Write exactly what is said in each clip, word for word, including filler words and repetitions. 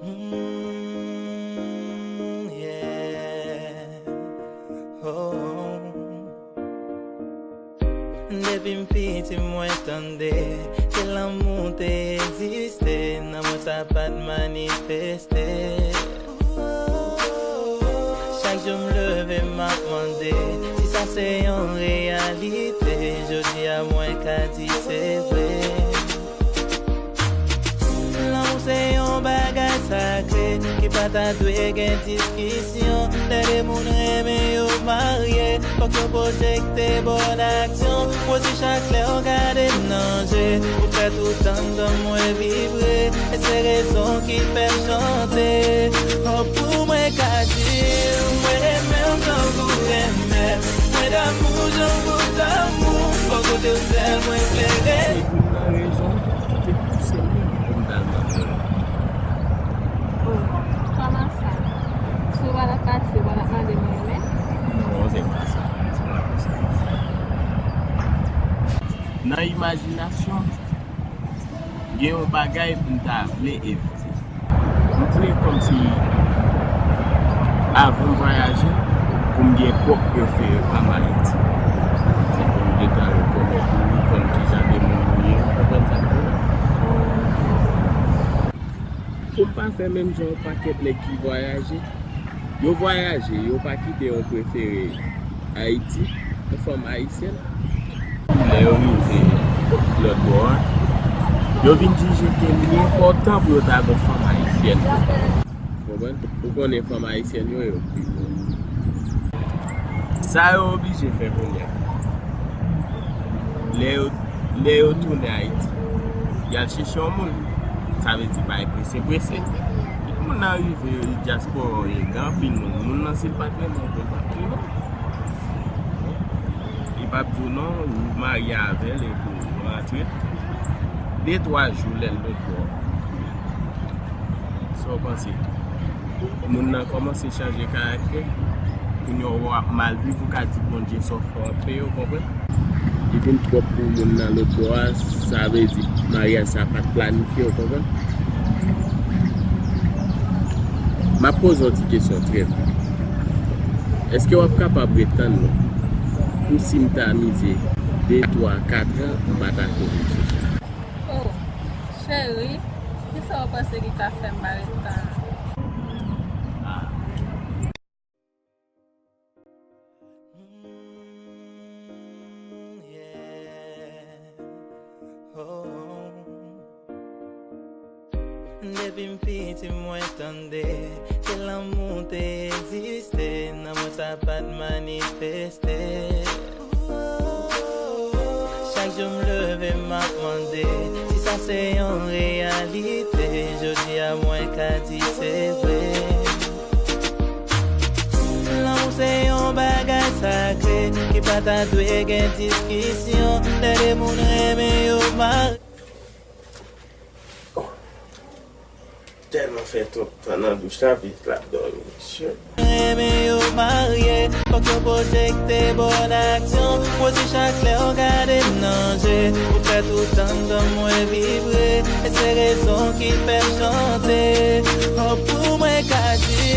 Mm, yeah. Oh. Depi m piti mwen tande ke lanmou te egziste, nan mwen sa pa t manifeste. Chak jou m leve m ap mande si sa se yon reyalite. Jodi a mwen ka di se vre. Lanmou se yon bagay sakre ki pa ta dwe gen diskisyon. Lè de moun renmen yo marye, fòk yo pwojekte bòn aksyon. Wozi, chak lè w gade m nan je, ou fè tout anndan mwen vibre. E se rezon ki fè m chante. Oh, pou mwen ka di, mwen renmen w tankou renmen. Mwen damou jan w damou. Bò kote w sèl mwen klere. Se youn nan rezon ki te pouse m pou m t al nan mwen. Oh, kòman sa? Si w pa t ap pati, w pa t ap mande m renmen? Non, se pa sa. Se pa pou sa. Nan imajinasyon m, gen yon bagay m ta vle evite. M vle kòmsi, avan m vwayaje, pou m gen pwòp prefere pa m Ayiti. Se pou m gentan rekonèt ou, konn kijan de moun ou ye, ou konprann sa m vle di? Pou m pa fè menm jan yon pakèt nèg ki vwayaje. Yo vwayaje, yo pa kite yon prefere Ayiti, yon fanm ayisyèn. Lè yo rive lòt bò a, yo vin jije ke li enpòtan pou yo ta gen fanm ayisyèn. Konprann? Ou konnen fanm ayisyèn yo, yo pi bon. Sa yo oblije fè kounye a. Lè yo, lè yo tounen Ayiti, y al chèche yon moun. Sa vle di bay prese prese. Lè moun nan rive dyaspora, gen anpil moun. Moun nan, si l pa t renmen w, l p ap di w non. Li p ap di w non, ou marye avè l epi w rantre. De twa jou lè l lòt bò. Sa w panse? Moun nan kòmanse chanje karaktè. Kounye a w ap mal viv, ou ka di Bondye sa w fè w ap peye, w konprann? Li vin twòp pou moun nan lòt bò a, sa vle di maryaj sa pa t planifye, w konprann? M ap poze w ti kesyon trè. Èske w ap kapab ret tann mwen pou si m ta mize de, twa, kat an, m pa ta konnen chèche? Oh, cheri, kisa w panse ki ka fè m pa ret tann ou? Mm, yeah. Oh. Depi m piti mwen tande ke lanmou te egziste, nan mwen sa pa t manifeste. Chak jou m leve m ap mande si sa se yon reyalite. Jodi a mwen ka di se vre. Lanmou se yon bagay sakre ki pa ta dwe gen diskisyon. Lè de moun renmen yo mare. Tèlman fè twòp tan nan douch la, vit l ap dòmi, mesye. Renmen yo marye, fòk yo pwojekte bòn aksyon. Wozi, chak lè w gade m nan je, ou fè tout anndan mwen vibre. E se rezon ki fè m chante. Oh, pou mwen ka di,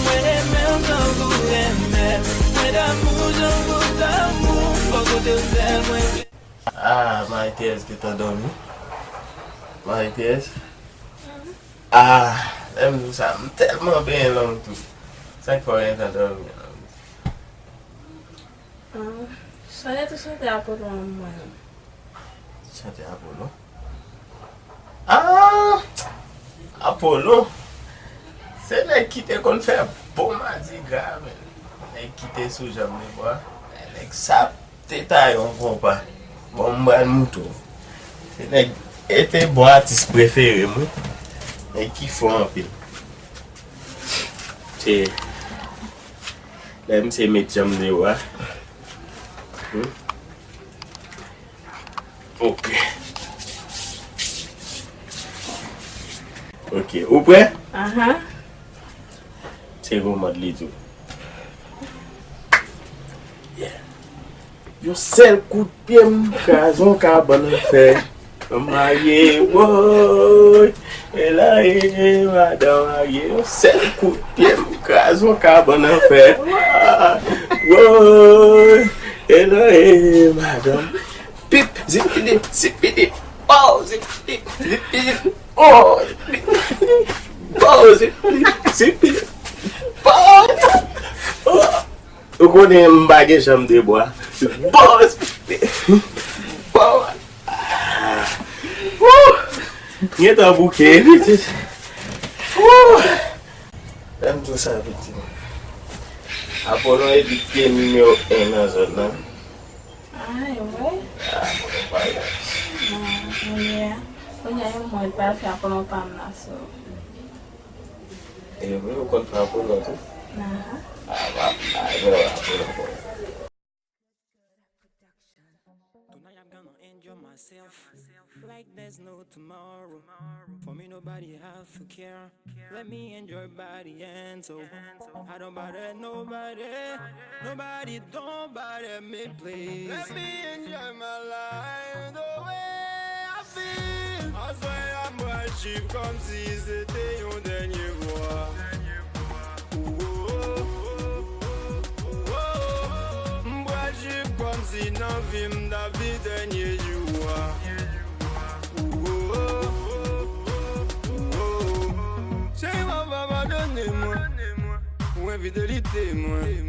mwen renmen w tankou renmen. Mwen damou jan w damou. Bò kote w sèl mwen vle. Ah, Marie Thérèse gentan dòmi. Marie Thérèse. Ah, lè m di w sa, m tèlman benyen long tou. Sa k fè w gentan dòmi an? Ah, sonèt ou chante Apollo an mwen. Chante Apollo? Ah! Apollo! Se nèg ki te konn fè bon madigra, men. Nèg ki te sou janm de bwa. Nèg sa te ta yon konpa. Bon, m pral moutre w. Se nèg, e te bon atis prefere m, wi. Nèg ki fò anpil. Se lè misye met janm deyò a. Hmm? Ok. Ok, ou prè? Ahan. Se yon mòd li tou. Yeah. Yon sèl kout pye m kraze yon kabann an fè. M marye, woy. E la e madanm a gen yon sèl kout pye m kraze yon kabann an fè. Woy! E la e madanm. Pip, zipidi, zipidi, pow, zipidi, zipidi, pow, zipidi, pow, zipidi, zipidi, pow. Ou konnen m pa gen janm de bwa. Pow, zipidi, pow. Woo! Gentan bouke, pitit. Woo! Lè m di w sa, pitit. Apolon Edit te nimewo en nan zòn nan. Ah, e vre? Ah, mwen pa la. Ah, kounye a, kounye a, yon mwa l pa fè Apolon pa m nan, so. E vre, ou konn fè Apolon tou? Aha. Ah, pa, ah, mwen wè Apolon, bon. Tonight I'm gonna enjoy myself like there's no tomorrow. For me, nobody have to care. Let me enjoy body and soul. I don't bother nobody. Nobody don't bother me, please. Let me enjoy my life the way I feel. Aswè a, m pral chill kòmsi se te yon dènye fwa. M pral viv kòmsi nan vi m t ap viv dènye jou a. Cheri, papa, padone mwen pou enfidelite mwen.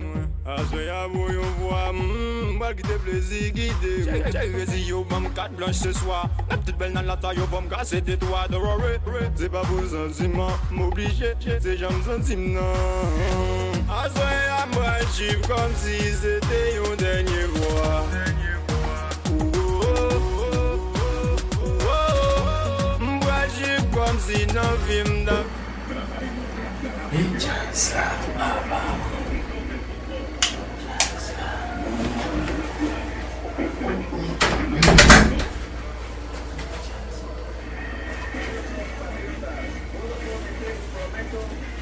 Aswè a, pou yon fwa, m pral kite plezi gide m. Cheri, cheri, rezi yo ban m kat blanch se swa. N ap tout bèl nan lata, yo ban m kase de twa. Don't worry, se pa pou santiman m oblije, se jan m santi m nan. Aswè a, m pral viv kòmsi se te yon dènye fwa. M pral viv kòmsi nan vi m t ap. Djaz la, papa.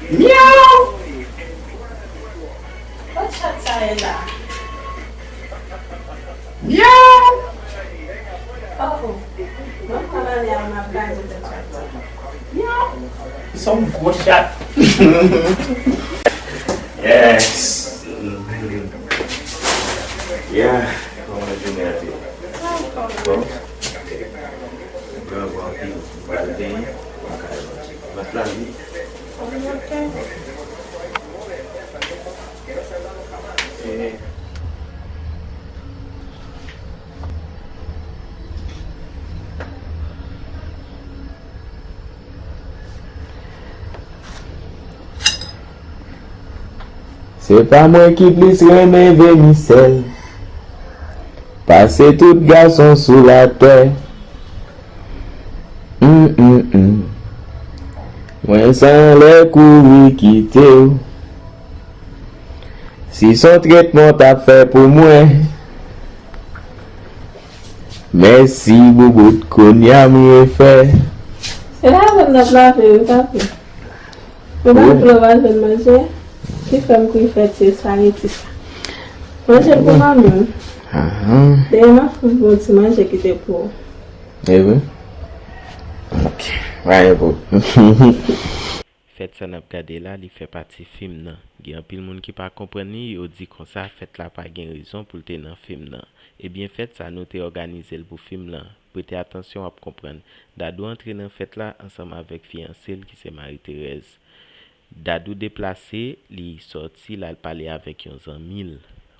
Myaw! Kot chat sa ye la? Myaw! Oh, oh. Mwen pran ane a m ap gade tèt chat sa. Myaw! Son gwo chat. Yes. Yeah. Kòman jounen an te ye? Bon. Bravo anpil. Ou pral benyen. Ou pral vant la wi. Se pa mwen ki plis renmen vèmisèl pase tout gason sou latè. Mm, mm, mm. Mwen sa anlè kouri kite w. Si s on tretman w t ap fè pou mwen. Mèsi boubout, kounye a m refè. Se la menm n ap lave wi, papi. Ou pa vle w pa jwenn manje? Ki fè m kouri fè ti espageti sa. Manje l pou manmi w. Dèyè m ap fout bon ti manje kite pou ou. E vre? Ok. Pa gen pwoblèm. Fèt sa n ap gade la, li fè pati fim nan. Gen anpil moun ki pa konprann li, yo di konsa fèt la pa gen rezon pou l te nan fim nan. Ebyen, fèt sa nou te òganize l pou fim lan. Prete atansyon, w ap konprann. Dadou antre nan fèt la ansanm avèk fiyanse l ki se Marie Thérèse. Dadou deplase, li sòti, l al pale avèk yon zanmi l.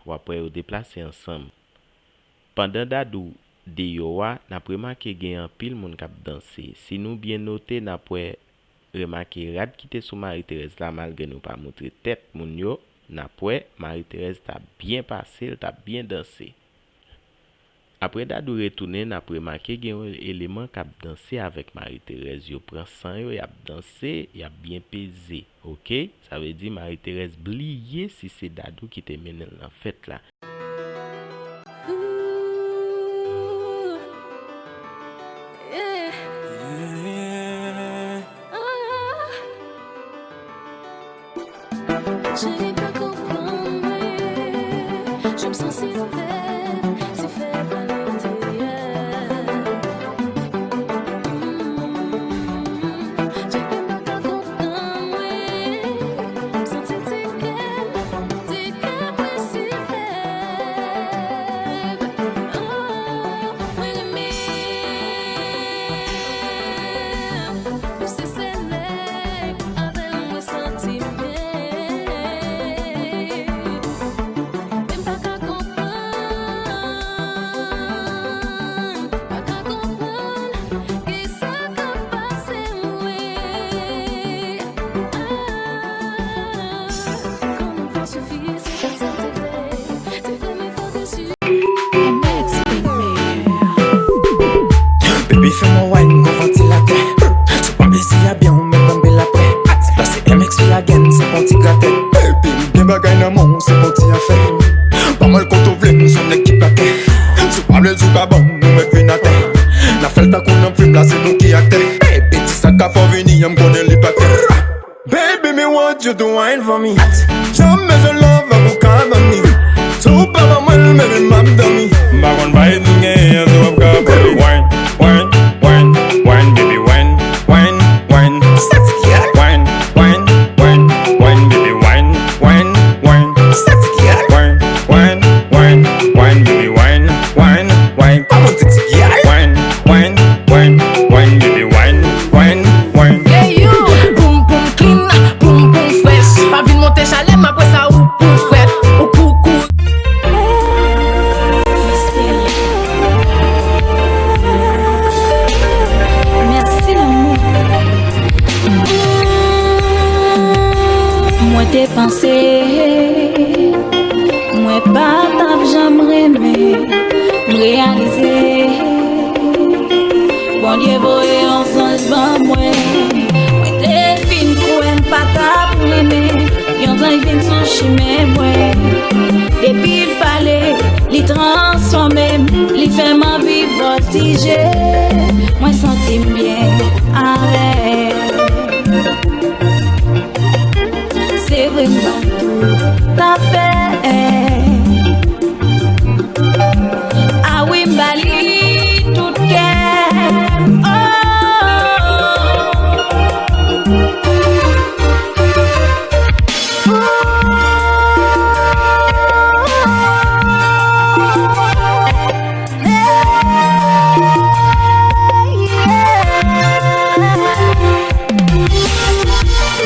W ap wè yo deplase ansanm. Pandan Dadou deyò a, n ap remake gen anpil moun k ap danse. Si nou byen note, n ap wè, remake rad ki te sou Marie Thérèse la, malgre nou pa moutre tèt moun yo, n ap wè Marie Thérèse t ap byen pase, l t ap byen danse. Apre Dadou retounen, n ap remake gen yon eleman k ap danse avèk Marie Thérèse. Yo pran san yo, y ap danse, y ap byen peze. Oke? Sa vle di Marie Thérèse bliye si se Dadou ki te mennen l nan fèt la. Cheri pa konprann mwen, je m santi fèb, ti fèb a lentèryè. Fò vini an, m konnen li pa ka. Baby, me want you to wine for me. Jan m bezwen love ou ka ban mi. Si w pa ban mwen l, baby, m ap dòmi. M pa konn bay nou genyen an, si w ap ka ban li. Wine, wine, wine, wine, baby, wine, wine, wine. Sexy girl. Wine, wine, wine, wine, baby, wine, wine, wine. Sexy girl. Wine, wine, wine, wine, baby, wine, wine, wine. Come on, sexy girl. Wine, wine, wine, wine, baby, wine, wine, wine. Yeah, yo. Poum poum clean, poum poum fresh. Pa vin monte chalè m, apre sa ou pou frèt, ou pou kou. Mèsi, lanmou. Mwen te panse mwen pa t ap janm renmen, m reyalize Bondye voye yon zanj ban mwen. Mwen te fin kwè m pa t ap renmen, yon zanj vin sou chimen mwen. Depi l pale, li transfòme m, li fè m anvi vòtije. Mwen santi m byen avè l. Se vre m pa toutafè. A wi, m ba li tout kè m. Oh.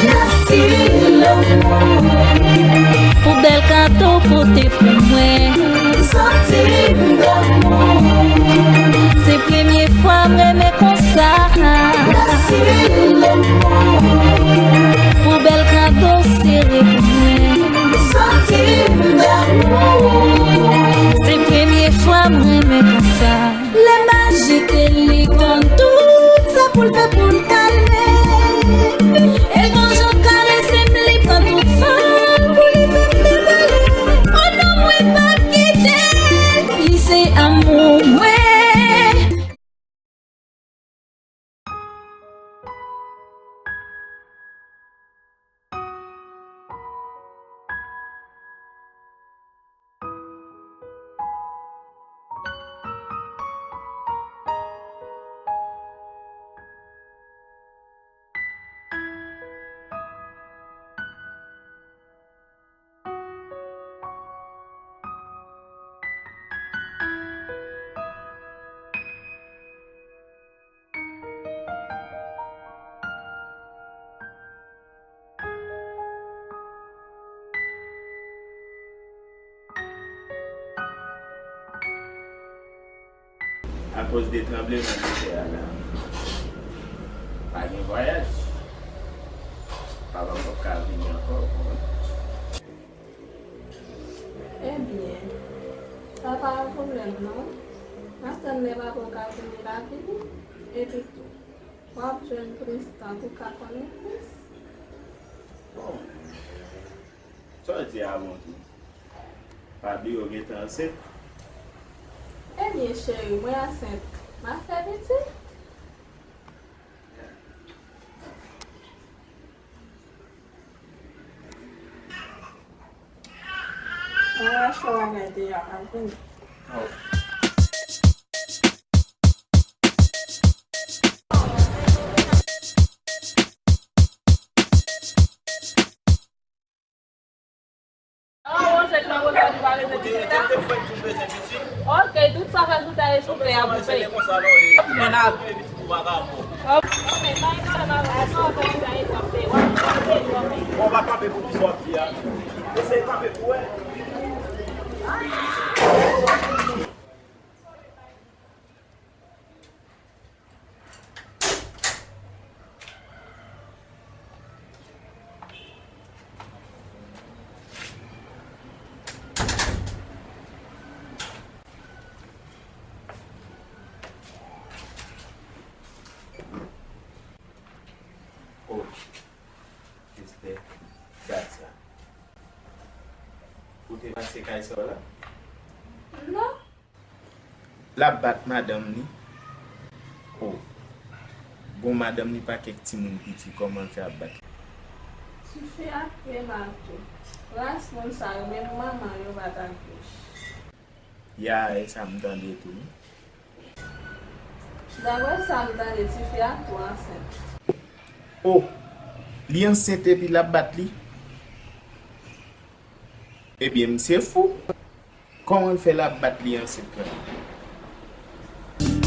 Mèsi lanmou. Pou bèl kado w pote pou mwen. M santi m damou. Se premye fwa m renmen konsa. Mèsi lanmou. Pou bèl kado w sere pou mwen. M santi m damou. Se premye fwa m renmen konsa. Lè m ajite l, li konn tout sa pou l fè pou l kalme. E l gon jan karese m, li pran tout san l pou li fè m devale. O non, mwen p ap kite l, li se amou mwen. Akoz de tranbleman de tè a la, pa gen vwayaj. Papa m p ap ka vini ankò, w konprann? Ebyen, sa pa yon pwoblèm non. M ap tann lè papa w ka vini l a vini. Epi tou, w ap jwenn plis tan pou w ka konnen plis. Bon, sa w di a bon tou. Pa bliye w gentan ansent. Ebyen, cheri, mwen ansent. M ap fè pitit. Mwen rache w a gade a, al vini. Ok, tout sa fè sou tè e sou tè a pou peye. Bon, pa kanpe pou ki sòti a. Eseye kanpe pou wè. Oh, Esther, gad sa. Ou te pase kay sa w la? Non. L ap bat madanm li. Oh. Bon, madanm li pa kèk timoun piti, kòman l fè ap bat li? Tifi a ap pye mal tou. Ras moun sa yo, menm manman yo pa t ak bouch. Ya, e sa m tande tou, wi. Daprè sa m tande, tifi a tou ansent. O, li ansent epi l ap bat li? Ebyen, misye fou. Kòman l fè l ap bat li ansent la?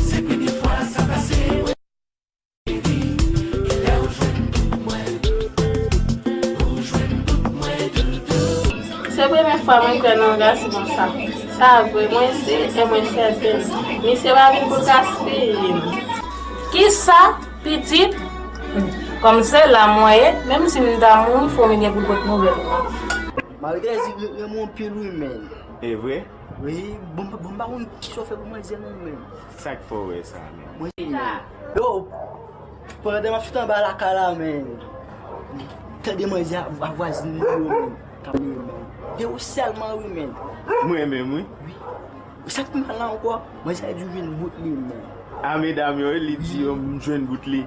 Se premye fwa sa pase, wi. Se premye fwa mwen kwè nan yon gason konsa. Sa vre, mwen si e mwen sèten. Misye pa vin pou l gaspiye m. Kisa, pitit? Kòm se la mwen ye, menm si m ta mouri, fò m gen pou l pot nouvèl mwen. Marie Thérèse renmen yon pil wi, men. E vre? Wi, bon, bon, m pa konn kisa w fè pou manzè non, men. Sa k fè w wè sa, men? Mwen, yo, pandan m ap sot anba lakay la, men, tande manzè a, a vwazin mwen yo, men, k ap rele, men. De ou sèlman, wi, men. Mwen menm, wi. Wi. Sa k pi mal la ankò, manzè a di w jwenn bout li, men. A medam yo, wi, li di yo m jwenn bout li.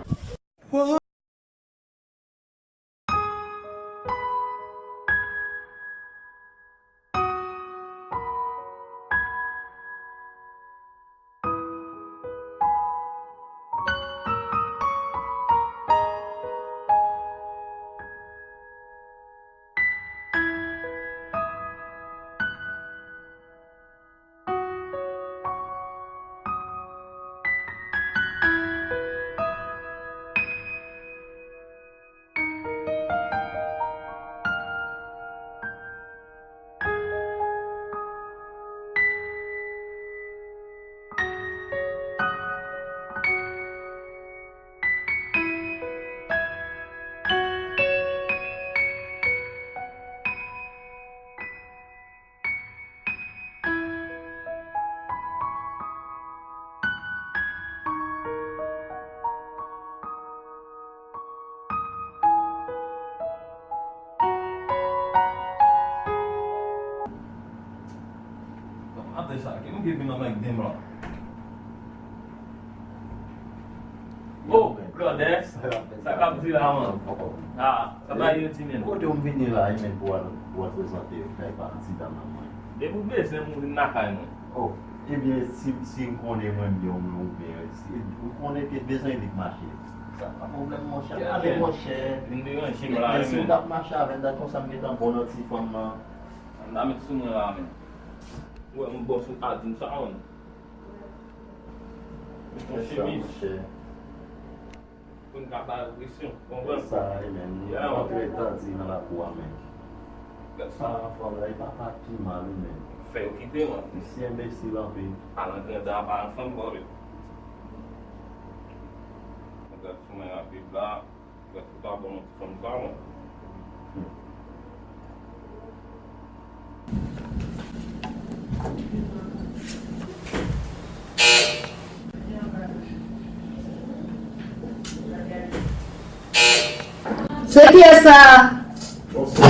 Bon, apre sa, ki moun ki vin anba ak de blan? Oh, Claudès, sa k ap di la, man? Ah, sa va yo, ti nèg? Kote w m vini la, e menm pou al, pou al prezante kay pa ti dam nan mwen. Depi w bezwen m, ou vin lakay mwen. Oh, ebyen, si, si m konnen mwen byen ou byen, si, ou konnen ke bezwen li k mache. Sa pa pwoblèm, monchè. Ale, monchè. Vin deranje m la, men si w t ap mache avè m, dat konsa m gentan bon nan ti fanm nan. Ann a met sou mwen la, men. Ou wè m bòs ou pa di m sa, man. Yon chemiz. Pou n ka ba yo presyon, konprann? Sa, e men, nou antre tandi nan lakou a, men. Paran fanm la, e pa, pa pi mal, wi, men. Fè yo kite, man. Misye enbesil anpil. Al antre andan a paran fanm, bò, wi. Mwen gad sou mwen rapid la. Gad, ou ta bon nan ti fanm sa, man. Se kiyès sa? Bonswa.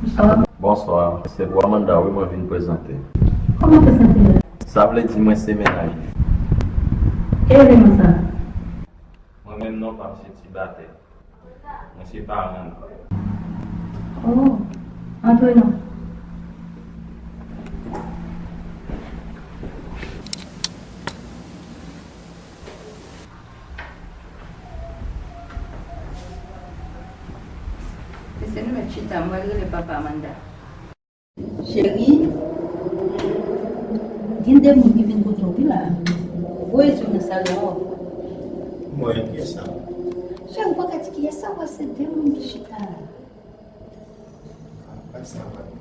Bonswa. Bonswa. Se pou Amanda, wi, mwen vin prezante. Kòman prezante la? Sa vle di mwen se mennaj li. Ki eleman sa? Mwen menm non pa m se Tibatè. Mwen se paran li. Oh, antre non. Mesye, nou mèt chita, m pral rele papa Amanda. Cheri, gen de moun ki vin kote w wi la. Voye sou nan salon an. Mwen, kiyès sa? Cheri, ou pa ka di kiyès sa, wè se de moun ki chita la.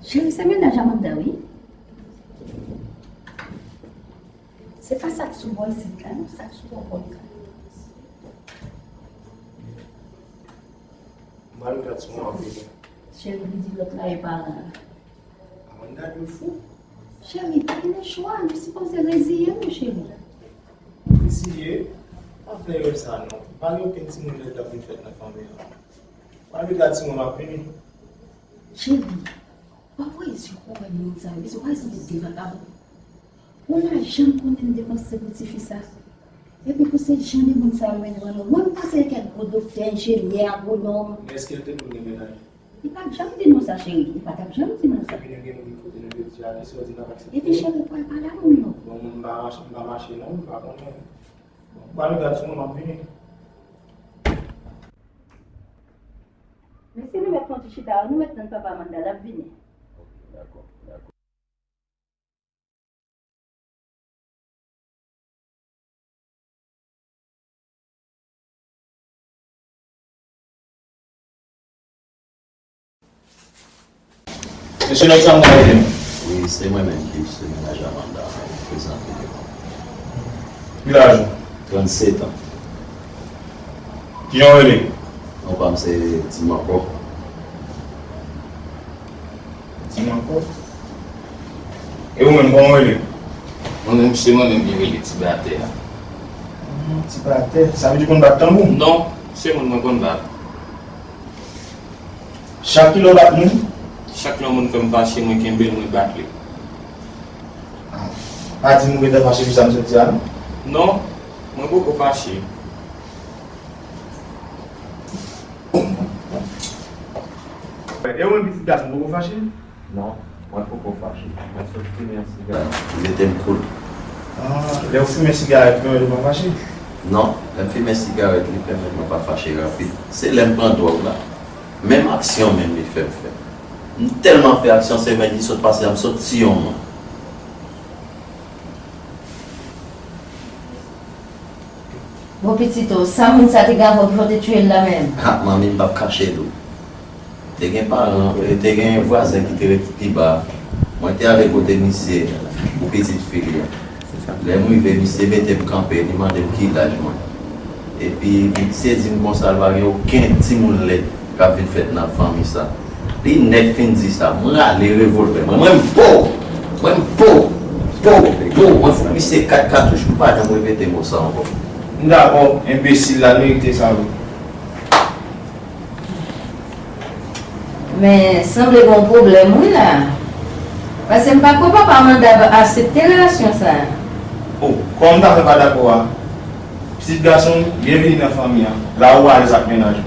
Cheri, se mennaj Amanda, wi. Se pa sa k sou bò isit la, non, sa k sou bò pòt la. M al gad sou mwen anpil. Cheri, li di lòt la e paran l. Amanda, nou fou. Cheri, pa gen chwa, nou sipoze reziye nou, cheri. Reziye? Pa fè erè sa, non. Pa gen okenn timoun lèd k ap vin fèt nan fanmi an. M al gad sou mwen, m ap vini. Cheri, Pa voye zye w wè moun sa yo, bizou pa sanble de vakabon. Ou la janm konnen m depanse pou tifi sa. Epi pou se jan de moun sa yo mennen mwen, mwen m pase kèk gwo doktè, enjenyè, agwonòm. Men èske l te konn gen mennaj? Li pa t janm di nou sa, cheri. Li pa t ap janm di nou sa. Epi nou gen moun ki kote nou yo di a, kisa w di n ap aksepte? Epi cheri, pral pale a moun yo. Bon, mwen m pa mache, m pa mache non, m pa konnen. Bon, m pral gad sou mwen, m ap vini. Men si nou mèt fè yon ti chita, nou mèt tann papa Amanda, l ap vini. Ok, dakò, dakò. Mesye, nèg sa m ta rele m. Wi, se mwen menm ki se mennaj Amanda, mwen prezante devan. Ki laj ou? Trannsetan. Kijan w rele? Non pa m se Dimanko. Dimanko? E ou menm, kòman w rele? Mwen menm, se mwen menm ki rele Ti Batè a. Hmm, Ti Batè. Sa vle di w konn bat tanbou? Non, se moun mwen konn bat. Chak kilè w bat moun? Chak lè yon moun fè m fache, mwen kenbe l, mwen bat li. Ah, pa di m ou gentan fache pou sa m sot di a, non? Non, mwen poko fache. E ou menm pitit gason, poko fache? Non, mwen poko fache. Mwen sot fimen yon sigarèt. Li mete m koul. Ah, lè w fimen sigarèt, li pèmèt ou pa fache? Non, lè m fimen sigarèt, li pèmèt mwen pa fache rapid. Se lè m pran dwòg la. Menm aksyon menm li fè m fè. M tèlman fè aksyon, semèn ki sot pase a, m sot tiye yon moun. Bon, pitit, o, sa moun sa te gen avè w ki fè w te tiye l la menm? Ha, manmi, m p ap kache l ou. Te gen paran, e, te gen vwazen ki te ret pi ba. Mwen te ale kote misye pou pitit fi li a. Lè m rive, misye mete m kanpe, li mande m ki laj mwen. Epi, misye di m konsa, l pa gen okenn timoun lèd k ap vin fèt nan fanmi sa. Li nèk fin di sa, m rale revòlvè mwen. Mwen, mwen po! Mwen, mwen po! Po! Po! Mwen fout misye kat katouch pou pa janm repete mo sa ankò. M dakò, enbesil la merite sa wi. Men, sanble gen yon pwoblèm wi la. Paske m pa kwè papa Amanda ap aksepte relasyon sa a. O, kòman m ta fè pa dakò a? Pitit gason m, byenvini nan fanmi an. La ou alèz ak mennaj ou.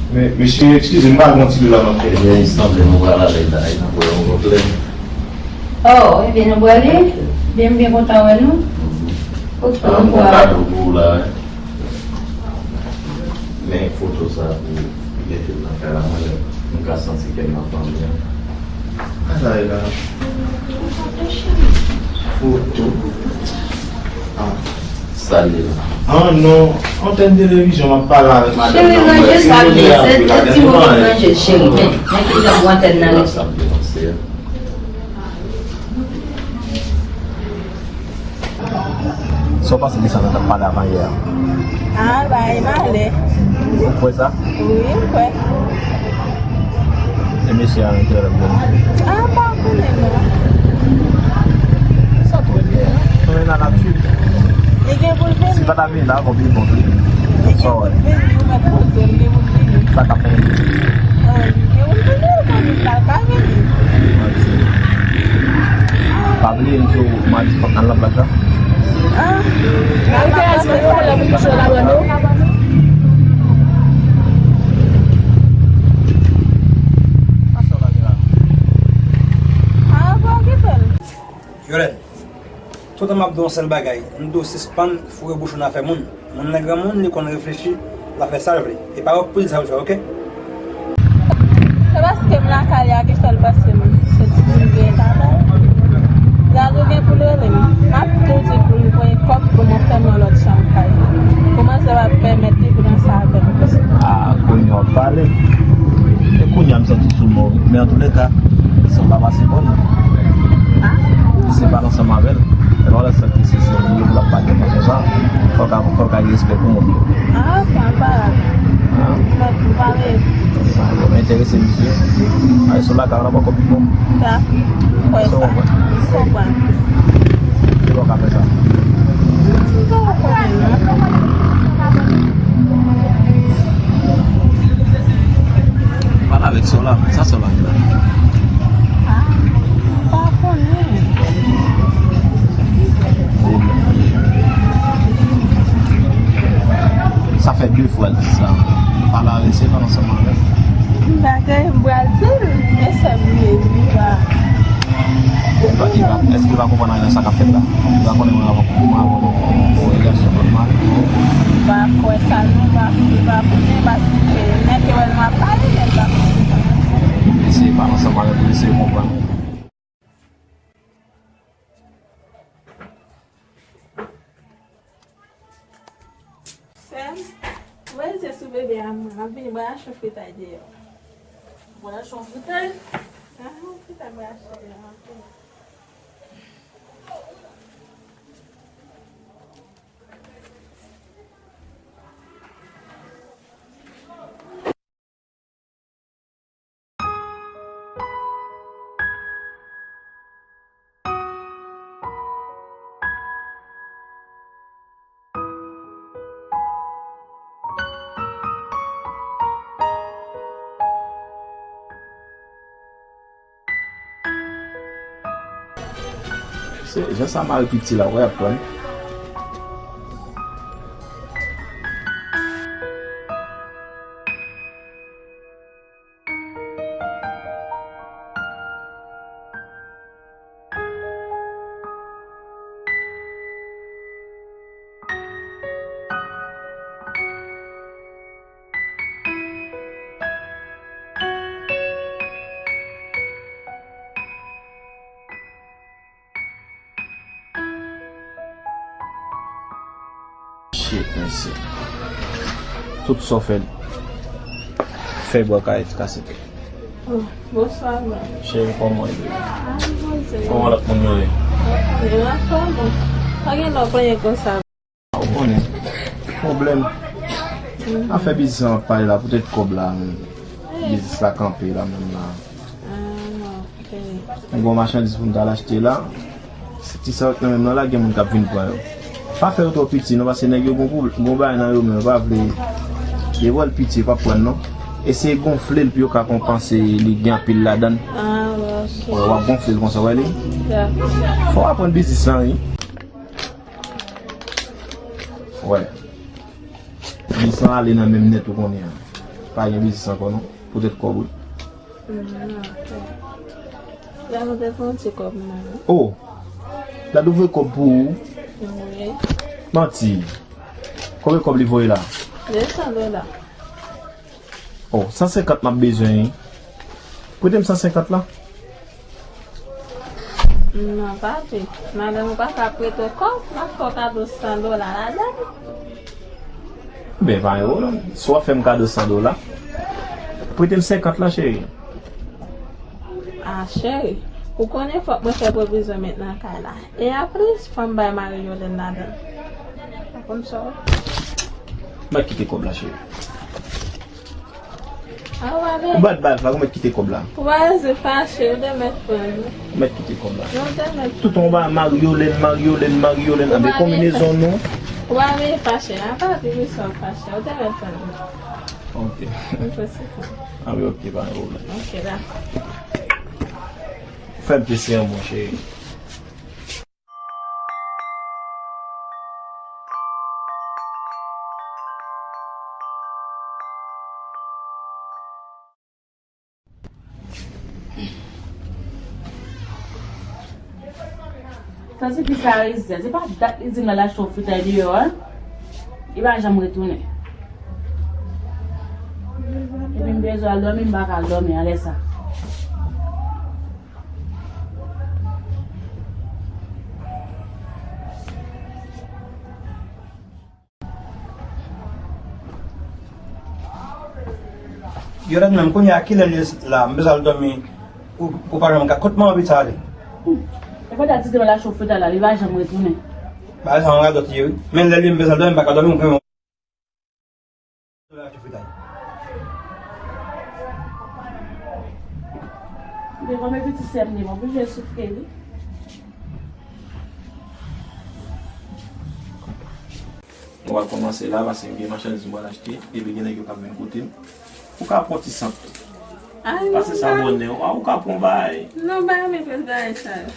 Men, mesye, eskize m, m pa gen yon ti dlo la m ap fè. Ebyen, sanble nou pral ale la, e nan pwoblèm. Oh, ebyen, nou prale? Byen, m byen kontan wè nou. Mhm. Ok, m gon kado pou ou la, wi. Men foto sa pou mete l nan kay la, mwen menm, m ka santi ke m nan fanmi an. Sa sa ye la? Foto. Ah. Sa l ye la? Ah non, antèn televizyon, m ap pale avèk madanm nan. Cheri, ranje sa byen, se ti moman ranje, cheri, men, men ki jan pou antèn nan rete. Sa m te panse a. Sa w panse de sa nou t ap pale avan yè a? Ah, bagay malè. Ou kwè sa? Wi, m kwè. E mesye a enterè m. Ah, m pa konnen non. Sa twò byen. Konnen nan nati. Li gen pou l vini. Si l pa ta vini la, ankò pi bon tou. Li gen pou l vini, ou mèt poze l, li gen pou l vini. Sa k ap fè l vini? Ah, li gen pou l vini, ou konn li pa ka vini. Pa bliye m di w madi fòk n al nan plaj la. Ah. N al kay Asma, nou lè pou kouche la ban nou. Ah, bon, ki fè l? Violène, toutan m ap di w yon sèl bagay, m di w sispann foure bouch ou nan afè moun. Moun nan granmoun, li konn reflechi, l ap fè sa l vle. E pa pou l di sa pou l fè, oke? Se paske m lakay la ki fè l panse m se timoun vye papa. Dadou gen pou l rele m. M ap tou di pou l voye kòb pou nou fè m yon lòt chanm kay. Pou manzè pa pèmèt li pou danse avè m. Ah, kounye a w ap pale. E kounye a m santi sou mo. Men antouleka, se yon papa se bon. Ah. Se pa ansanm avè l. E pa lè sa ki se serye pou l ap pale konsa. Fòk a, fòk a gen respè pou moun. Ah, ok, pa grave. Ah. Mèt ou pale. Sa yo enterese misye. Ay, sou lakay la poko pi bon. Sa, kwè sa. Konprann. Se bon ka fè sa. M pa konnen non. Pale avèk sè w la, sa sè w la gen la? Ah, m pa konnen. Sa fè de fwa l di sa. Pale avèk sè w, pale ansanm avè l. M pa gen, m pral di l, men sè m ye, li pa. Èske li pa konprann anyen nan sa k ap fèt la? Li pa konnen mwen avè w, mwen avè w, nou gon relasyon nòmal. Li pa kwè sa non, li pa, li pa konnen, paske nèg yo wè l m ap pale, men li pa konnen sa. Eseye pale ansanm avè l pou l eseye konprann ou. Sè m, voye zye sou bebe a mwen, m ap vini branche yon fritay deyò. Branche yon fritay? Aha, yon fritay branche deyò, m ap vini. Se jan sa mare piti la, wè ap pran. Shit, mesye. Tout sa w fè, fè bò kay kase tou. Oh, bonswa, man. Cheri, kòman w ye? Ah, m poze. Kòman lòt moun yo ye? Yo anfòm. Pa gen lè w panyen konsa. Ou konnen. Pwoblèm. Afè biznis lan w ap pale la, poutèt kòb la, men. Biznis la kanpe la, menm la. Ah, ok. M gen yon machandiz pou m t al achte la. Se ti sa k nan men m nan la, gen moun k ap vin pran yo. Pa fè yo twò piti, non, paske nèg yo gon pwob-, gon bagay nan yo, men yo pa vle. Yo wè l piti, yo p ap pran l, non. Eseye gonfle l pou yo ka konpanse li gen anpil ladan l. Ah, ok. Wè, w ap gonfle l konsa, wè li. Fò w aprann biznis lan, wi. Wè. Biznis lan ale nan menm nèt ou konnen an. Pa gen biznis ankò non. Poutèt kòb wi. Dado te fè yon ti kòb mwen. Oh! Dado voye kòb pou ou? Wi. Manti. Konbyen kòb li voye la? De san dola. Oh, san senkant m ap bezwen wi. Prete m san senkant la. Non, papi. Madanm ou pa ka prete w kòb, m ap fè w kado san dola ladan l. Ben, pa gen pwoblèm. Si w ap fè m kado san dola, prete m senkant la, cheri. Ah, cheri, ou konnen fòk mwen fè pwovizyon met nan kay la. E anplis, fò m bay mari Yolèn ladan l. Ou konn sa w. Mwen kite kòb la, cheri. Ah, ou pa vle. Ou bat bal la, ou mèt kite kòb la. Ou pa vle fache, ou te mèt pran l. Ou mèt kite kòb la. Non, ou te mèt pran l. Tout yon ba Maryolèn, Maryolèn, Maryolèn. Anben konbinezon nou. Ou pa vle fache, a pa di wi sa w fache, ou te mèt pran l. Ok. Ou fè se sa. Anben ok, pa gen pwoblèm. Ok, dakò. Fè m plezi an, monchè. Sa se pis la rezistè. Se pa dat li di m l al achte yon fritay deyò a. Li pa janm retounen. Epi m bezwen al dòmi, m pa ka al dòmi anlè sa. Yo rèd menm kounye a kilè l ye la, m bezwen al dòmi, ou, ou pa janm ka, kot manman pitit sa ale? E fò ta di demen l achte fritay la, li pa janm retounen. Bagay sa yon radòt ye wi. Men lè li m bezwen al dòmi, m pa ka dòmi, m Devan men pitit sè m li, m oblije soufle wi. Nou pral kòmanse la, paske m gen machandiz m pral achte, epi gen nèg yo k ap vin kote m. Ou ka pran ti sant tou. Pase sa bòne, ou ka pran bagay. Non, pa renmen fè bagay sa yo.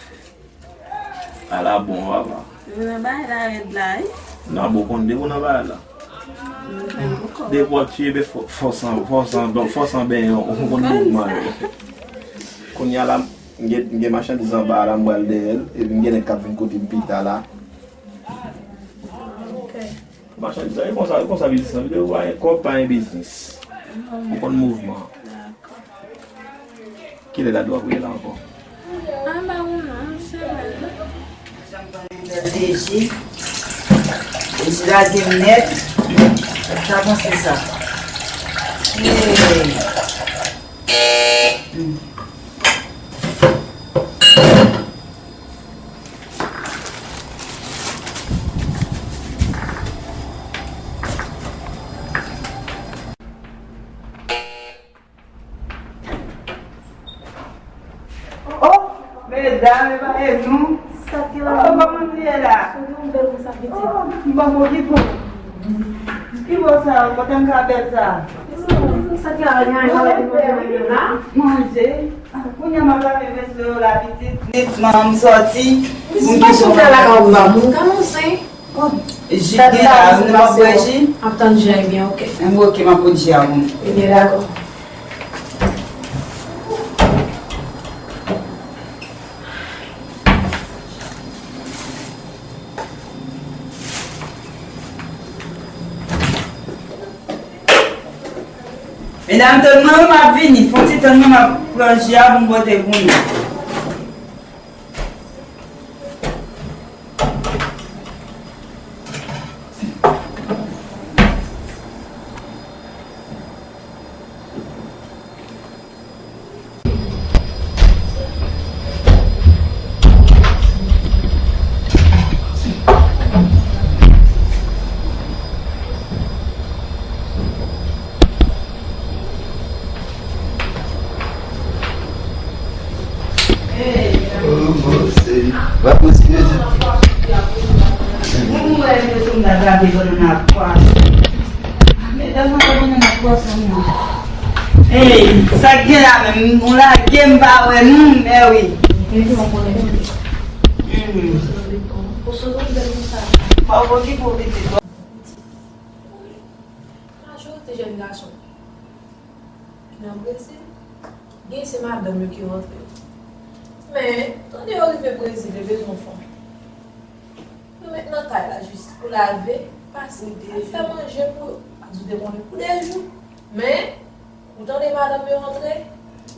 Ala bon, papa. Depi nan bagay la rèd la, wi. Nan bon konn depi nan bagay la. Depi w ap tiye, ben, fò, fòs an, fòs an, donk, fòs an benyen, ou konn mouvman yo. Kounye a la, m gen, m gen machandiz anba la, m pral dèyè l, epi m gen nèg k ap vin kote m pita la. Ok. Machandiz la, e konsa, e konsa biznis lan vin, ou pa gen kòb, pa gen biznis. Ou konn mouvman. Kilè Dadou ap rele la ankò? Anba ou non, se mwen. Deji. Deji lage m nèt. Sa panse sa. Hey. Hmm. Oh, medam, epa e nou? Sa ki la? Oh, kòman nou ye la? Ou bèl konsa, pitit. Oh, m pa okipe w. Ki bò sa? Kote m ka bèl sa? Sa ki la? Manje. Kounye a m ap lave veso yo la, pitit. Nètman, m sòti. Pitit, pa chante la ka ou ba moun, ka nou zen. Ji gen la, nou p ap bwè ji? Ap tann ji a, ebyen, ok. Enben, ok, m ap pot ji a pou nou. Ebyen, dakò. Medam, tann mwen, m ap vini. Fon ti tann mwen, m ap pran ji a pou m pote pou nou. Hey, sa k gen la menm? Nou lage m pa wè nou, mèwi. Hmm. Pa w okipe w pitit. Majorite jèn gason ki nan Brezil, gen se madanm yo ki rantre. Men, tande yo rive Brezil, yo bezwen fanm. Yo met nan kay la jis pou lave, pase, al fè manje pou, ak di w te konnen pou de jou. Men, ou tande madanm yo rantre,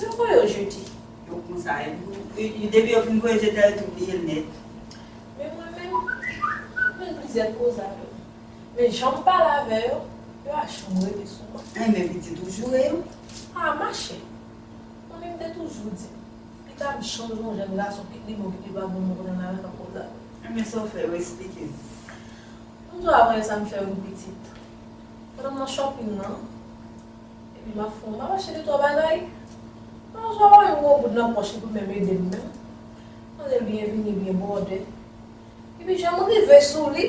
yo voye yo jete. Yo konsa, e, e, depi yo fin voye jete a, yo tou bliye l nèt. Men mwen menm, mwen plizyè koze avè w. Men jan m pale avè yo, yo a janm rete sou mwen. Enben pitit ou joure yo? A, machè. Manmi m te toujou di m, li ka chanj yon jèn gason, kit li bon, kit li pa bon, mwen konn ann avè l, m ap koze avè l. Enben sa w fè yo, eksplike m. M di w avan yè sa m fè youn pitit. Pandan m nan shopping nan, epi m ap fè, m ap achte de twa bagay. Pandan m wè yon gwo goud nan pòch li pou menm ede m menm. Manzè byen vini, byen bòdè. Epi jan m rive sou li,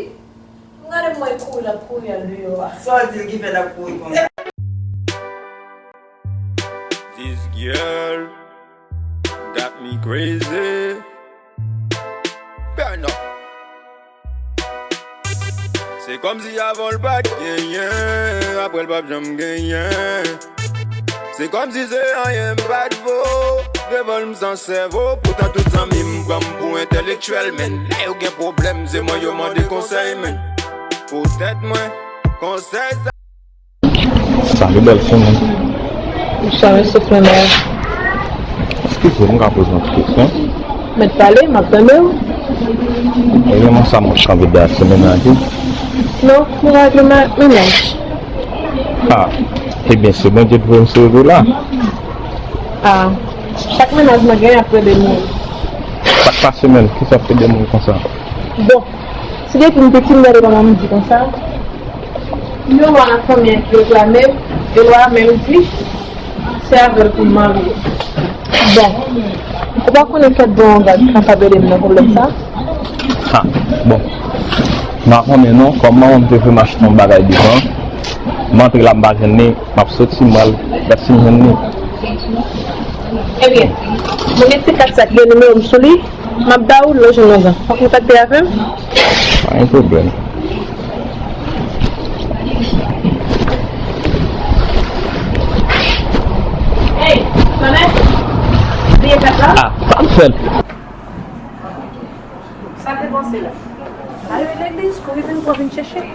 m gade m wè l kouri, l ap kouri al deyò a. Sa w di l ki fè l ap kouri konsa? This girl got me crazy. Burn up. Se kòmsi avan l pa t genyen, apre l p ap janm genyen. Se kòmsi se anyen m pa t vo. Devan l m san sèvo. Poutan tout zanmi m pran m pou entèlektyèl, men lè yo gen pwoblèm, se mwen yo mande konsèy, men poutèt mwen, konsèy sa. Salut, bèl fimèl. Bonsoir, mesye Flanè. Eskize m, m ka poze yon ti kesyon? Mèt pale, m ap tande w. Ou gen moun sa mwen chanbe de ak se mennaj ou? Non, m pa gen ma-, mennaj. Ah, ebyen, se Bondye ki voye m sou wout ou la. Ah, chak mennaj mwen genyen ap rele moun. Sa k pase menm? Kisa k rele moun konsa? Bon, si depi m piti, m gade kòman m di konsa. Yon lwa nan fanmi an ki reklame m, e lwa a menm di, se avè l pou m marye. Bon, ou pa konnen kèk bon gad kapab ede m nan pwoblèm sa? Ha, bon. M pa konnen non, kòm manman m te voye m achte yon bagay devan, m antre la m pa jwenn li, m ap soti m pral gad si m jwenn li. Ebyen, mwen gen ti kat sa ki gen nimewo m sou li, m ap ba ou lè w jwenn yon jan. W ap kontakte avè m? Pa gen pwoblèm. Hey, Manèt, bliye kat la? Ah, pa m fè l. Sa te panse la. Al legliz, kouri vin pou vin chèche.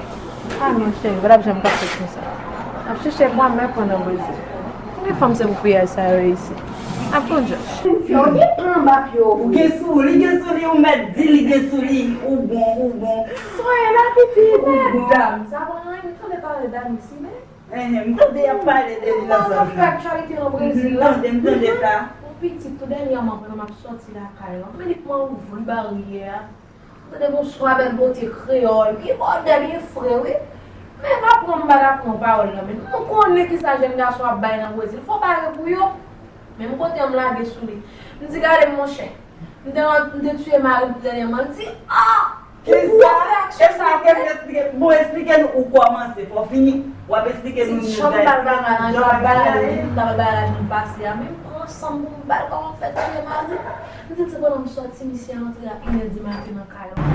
Ah non, cheri, pa t ap janm ka fèt konsa. N ap chèche bwa mè pran nan Brezil. Konbyen fanm se pou piyaj sa yo reyisi? Ap konn jan. Ou gen plan anba pye w. Ou gen sou, li gen sou li, ou mèt di li gen sou li. Ou bon, ou bon. Soyez là, pitit, medam. Sa pa anyen, m tande pale dam isi, men. Enhen, m tande y ap pale de li nan zòn nan. Fè aktyalite nan Brezil la. M tande, m tande sa. Yon pitit tou dènyèman pandan m ap sòti lakay lan, men li pran ouvri baryè a. M tande bonswa bèl bote kreyòl, byen bòdè, byen fre wi. Men pa pran m pa ta pran pawòl lan, men nou konnen kisa jèn gason ap bay nan Brezil, fò pare pou yo. Men m kote m lage sou li. M di gade m monchè. M te, m te tiye mari m tou dènyèman. L di, ah! Kisa? Ou fè aksyon sa vre? Esplike m, esplike m. Bon, esplike nou ou kòmanse. Fò w fini. W ap esplike nou. Ti jan m ba l bagay la, jan m ba l la, jan m ba l bagay la, jan l pase a. Men m pran san m pou m ba l kòman m fè tiye mari m. M di l se pandan m sòti, misye rantre a inè di maten nan kay la.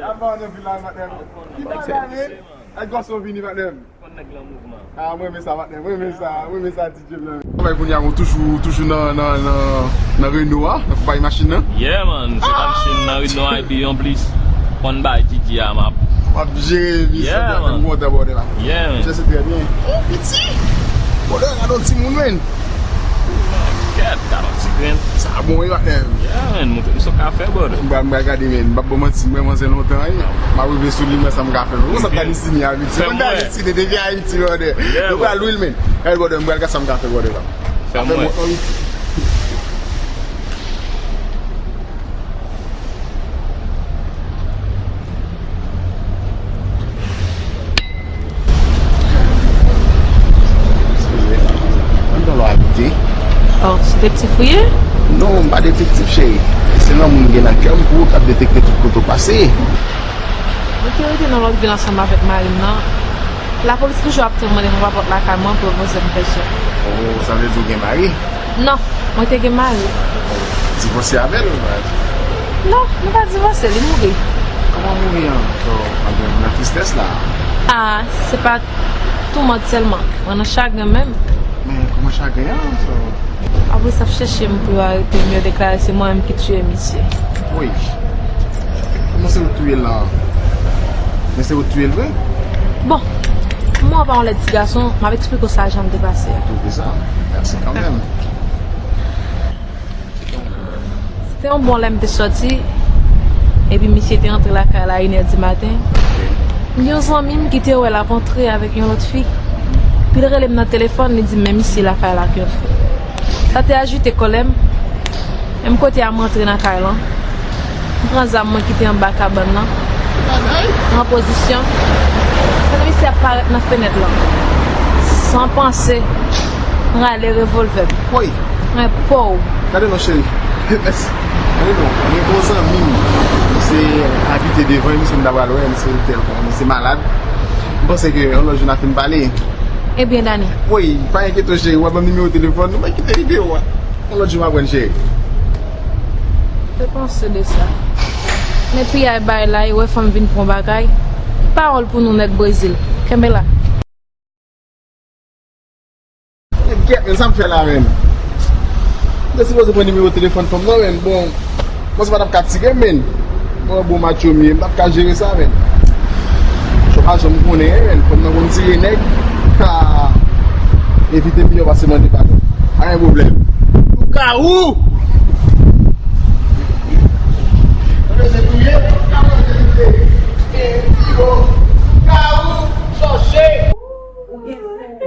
Apa w nan vil la, madanm? Ki bagay, men? Ay, gason vini, madanm. Ah, mwen renmen sa, madanm. Mwen renmen sa, mwen renmen sa, D J m nan. Travay kounye a, mwen toujou, toujou nan, nan, nan, nan Reno a, nan konpayi machin nan. Yeah, man. Se pa machin nan Reno a, epi anplis, konn bay Didi a, m ap. W ap jere misye, yeah, man. M kontan, brother la. Yeah, man. Misye se trè byen. Oh, piti. Brother, gade yon timoun, men. Kèt, gade yon ti grenn. Sa bon, wi, madanm. Yeah, man. Montre m sa w ka fè, brother. M pral, m pral gade, men. M p ap ba w manti, m wè manzè lontan, wi. M ap rive sou li, m wè sa m ka fè. Ou konn sa m gade sini a, piti. Mwen gade sini depi Ayiti, brother. Nou pral lwil, men. Gade, brother, m pral gade sa m ka fè, brother, la. Fè mwen. Eskize. Anndan lò abite? Oh, se detektif ou ye? Non, m pa detektif, cheri. Se lanmou m gen nan kè m pou ou k ap detekte tout kote w pase. Mwen te rete nan lòt vil ansanm avèk mari m nan. Lapolis toujou ap tann mwen devan papòt lakay mwen pou yo poze m kesyon. Oh, sa vle di w gen mari? Non, mwen te gen mari. Divòse avè l? Non, nou pa divòse, li mouri. Kòman mouri an? Ou nan tristès la? Ah, se pa toumant sèlman. Mwen nan chagren menm. Men kòman chagren an? Lapolis ap chèche m pou yo arete m, yo deklare se mwen menm ki tiye misye. Woy. Kòman se ou t touye l la? Men se ou t touye l vre? Bon, mwen pa yon lèd ti gason, m ap eksplike w sa jan l te pase a. Ou te fè sa? Mèsi kanmenm. Se te yon bon lè m te sòti, epi misye te antre lakay la inè di maten. M gen yon zanmi m ki te wè l ap antre avèk yon lòt fi. Epi l rele m nan telefòn, li di m men misye lakay la ak yon fi. Sa te ajite kòlè m. Menm kote a m rantre nan kay lan. M pran zam mwen ki te anba kabann nan. M pran pozisyon. Pandan misye ap parèt nan fenèt lan, san panse, m rale revòlvè m. Woy! Mwen pow! Gade non, cheri. Mèsi. Gade non, mwen gen yon zanmi m. Misye abite devan, misye m ta pral wè, misye tèl, misye malad. M panse ke yon lòt jou n a fin pale. Ebyen, Dani. Woy, pa enkyete w, cheri, w ap ban m nimewo telefòn ou, mwen kite nimewo a. Yon lòt jou m ap wè n, cheri. Te panse de sa. Men piyay bay la, e wè fanm vin pran bagay. Pawòl pou nou nèg Brezil. Kenbe la. Kèt, men sa m fè la, men. M te sipoze pran nimewo telefòn fanm nan, men. Bon, mwen se pa t ap ka tire, men. Mwen bon macho m ye, m p ap ka jere sa, men. Chòf a janm konnen, men. Fanm nan konn tire nèg. Ha! Evite m yo pase mande padon. Pa gen pwoblèm. Lougawou! Lougawou! Chòche! Ou gen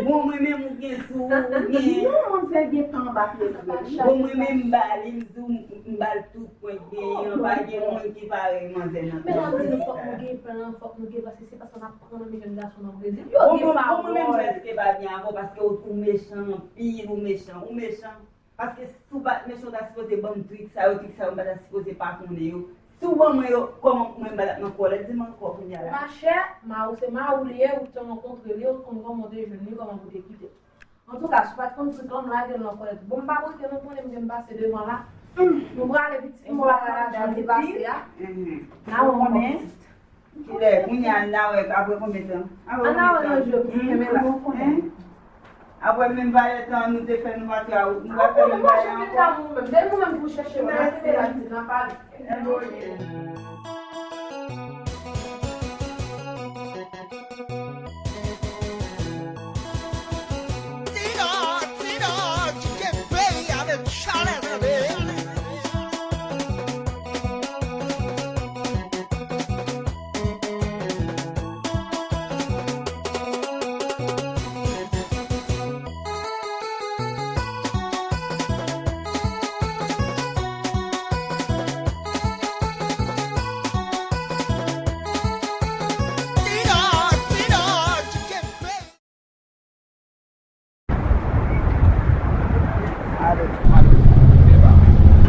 bon Mwen menm ou gen sou ou, ou gen. Non, manzè gen pa anba pye l vre wi. Bon, mwen menm m ba li, m di w, m ba l tout mwen genyen, pa gen moun ki parèy manzè nan tout. Men la di nou fòk nou gen plan, fòk nou gen, paske se pa sa n ap pran nan men jèn gason nan Brezil. Yo gen pawòl. Bon, mwen menm prèske pa byen avè w, paske ou, ou mechan anpil, ou mechan, ou mechan. Paske si w pa t mechan, w ta sipoze ban m trik sa yo, trik sa yo, m pa ta sipoze pa konnen yo. Si w ban mwen yo, kòman mwen m pa t ap nan kòlèt, di m ankò kounye a la. Machè, mari w se mari w li ye, ou te rankontre li, ou konn kòman w te jwenn li, kòman pou w te kite l. Antouka, si w pa t konn trik lan, m lage l nan kòlèt. Bon, m pa breke non, konnen m gen m pase devan la. Nou prale pitit, m pa pale lajan li pase a. N a wè ankò pitit. Kilè, kounye a n a wè, apre konbyen tan? Apre konbyen tan? An a wè nan je, pitit, men mwen konnen. Apre menm valè tan nou te fè nou pa tra, nou pa fè menm bagay ankò. Depi nou menm pou chèche, nou ap pale.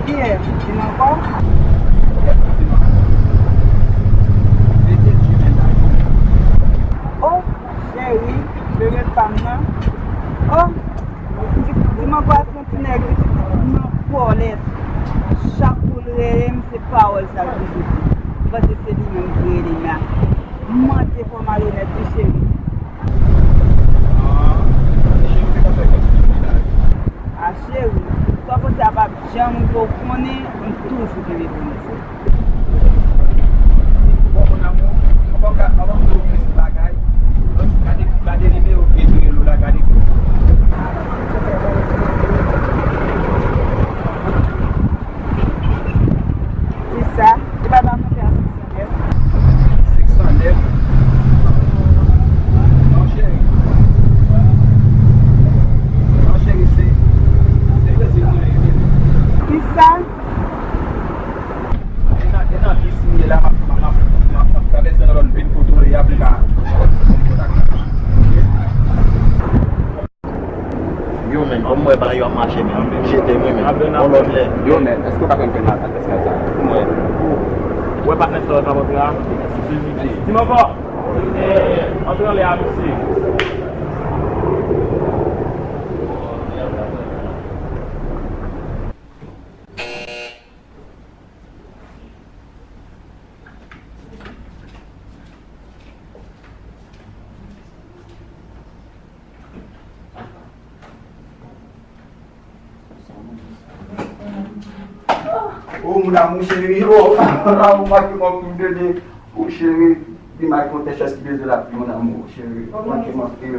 Kiyès? Di m ankò. O, cheri, bebe pa m nan. O, di, di m ankò, se yon ti nèg, li nan kòlèt. Chak kou l rele m, se pawòl sa l toujou di. M panse se li menm ki rele m la. M mande fò malonèt wi cheri. Ah, cheri, sa w panse a p ap janm rive w konnen, m toujou kenbe pwomès la. Bon, mon amour, anvan m ka, anvan m di w plis bagay, gade, gade nimewo ki rele w la, gade. Kisa? Li pa ba mwen senk san nèf. Senk san nèf? Non, cheri. Non, cheri, se, se Brezil mwen ye, bebe. Kisa? E nan, e nan bis m ye la, m ap, m ap, m ap, m ap, m ap travèse nan lòn vin kote w ye a pou m ka kontakte w. Yo, men, kòm m wè bagay yo ap mache, men, jete m, wi, men. Yon lòt lè. Yo, men, èske w ka fè m pèmèt ak patnè sa? Mwen. Ou wè patnè sa w ap antre a? Di m ankò. Antre anlè a, mesye. Oh, mon amour chéri, oh, mon amour, manke m anpil, bebe. Oh, cheri, li mal fè yon tèt chèz ki bezwen lapli, mon amour, cheri, manke m anpil.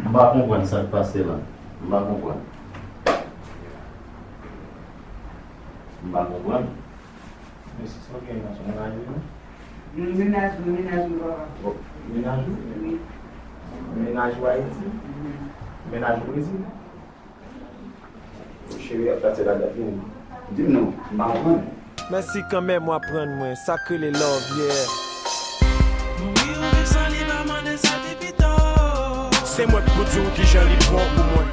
M pa konprann sa k pase la. M pa konprann. M pa konprann. Mesye, sa w gen nan sou mennaj ou, non? Mennaj mwen, mennaj mwen, papa. Oh, mennaj ou? Wi. Mennaj ou Ayiti? Mhm. Mennaj ou Brezil? Cheri, ap pase la, dat vini. Di m non, m pa konprann. Mèsi kanmenm w aprann mwen sa k rele love, yeah. Mouri ou viv san li pa mande sa pi pito. Se mwen k pou di w kijan li bon pou mwen.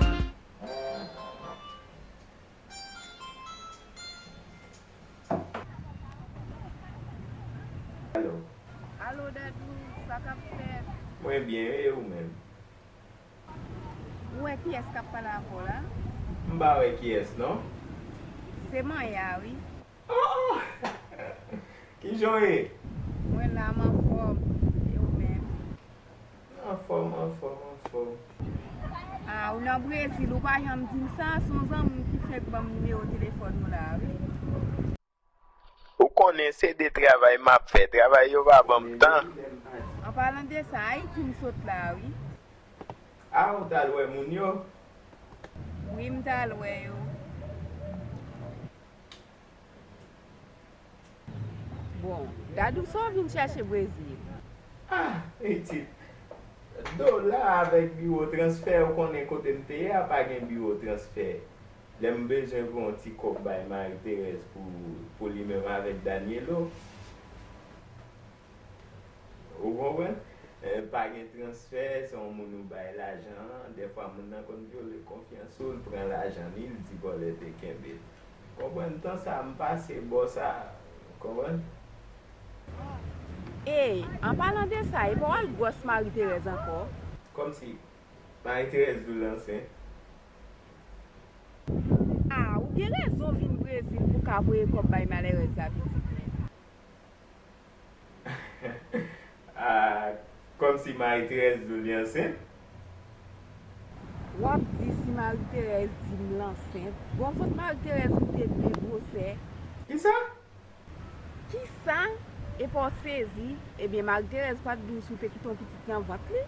Alo. Alo, Dadou, sa k ap fèt? Mwen byen, e ou menm? Ou wè kiyès k ap pale avè w la? M pa wè kiyès, non. Se Maya, wi. Oh, oh! Kijan w ye? Mwen la, m anfòm. E ou menm? Anfòm, anfòm, anfòm. Ah, ou nan Brezil, ou pa janm di m sa, se yon zanmi w ki fèk ban m nimewo telefòn ou la, wi. Ou konnen se de travay m ap fè, travay yo pa ban m tan. An palan de sa, Ayiti m sot la, wi. Ah, ou t al wè moun yo? Wi, m t al wè yo. Bon, Dadou, sa w vin chèche Brezil? Ah, pitit. Dola avèk biwo transfè, ou konnen kote m te ye a pa gen biwo transfè. Lè m bezwen voye yon ti kòb bay Marie Thérèse pou, pou li menm avèk Danielo. Ou konprann? Eh, pa gen transfè, se yon moun ou bay lajan an. Dèfwa moun nan konn vyole konfyans ou, l pran lajan li, l di vòlè te kenbe l. Konprann? Tan sa a, m pase bò sa a. Konprann? Ey, an palan de sa, e pa w al gwòs Marie Thérèse ankò? Kòmsi Marie Thérèse di w l ansent? Ah, ou gen rezon vin Brezil pou w ka voye kòb bay malerèz sa pitit mwen. Ah, kòmsi Marie Thérèse di w li ansent? W ap di si Marie Thérèse di m l ansent. Bon, fòk Marie Thérèse ou te de gwosè. Kisa? Kisa? Epa w sezi? Ebyen, Marie Thérèse pa t di w si w te kite yon pitit nan vant li?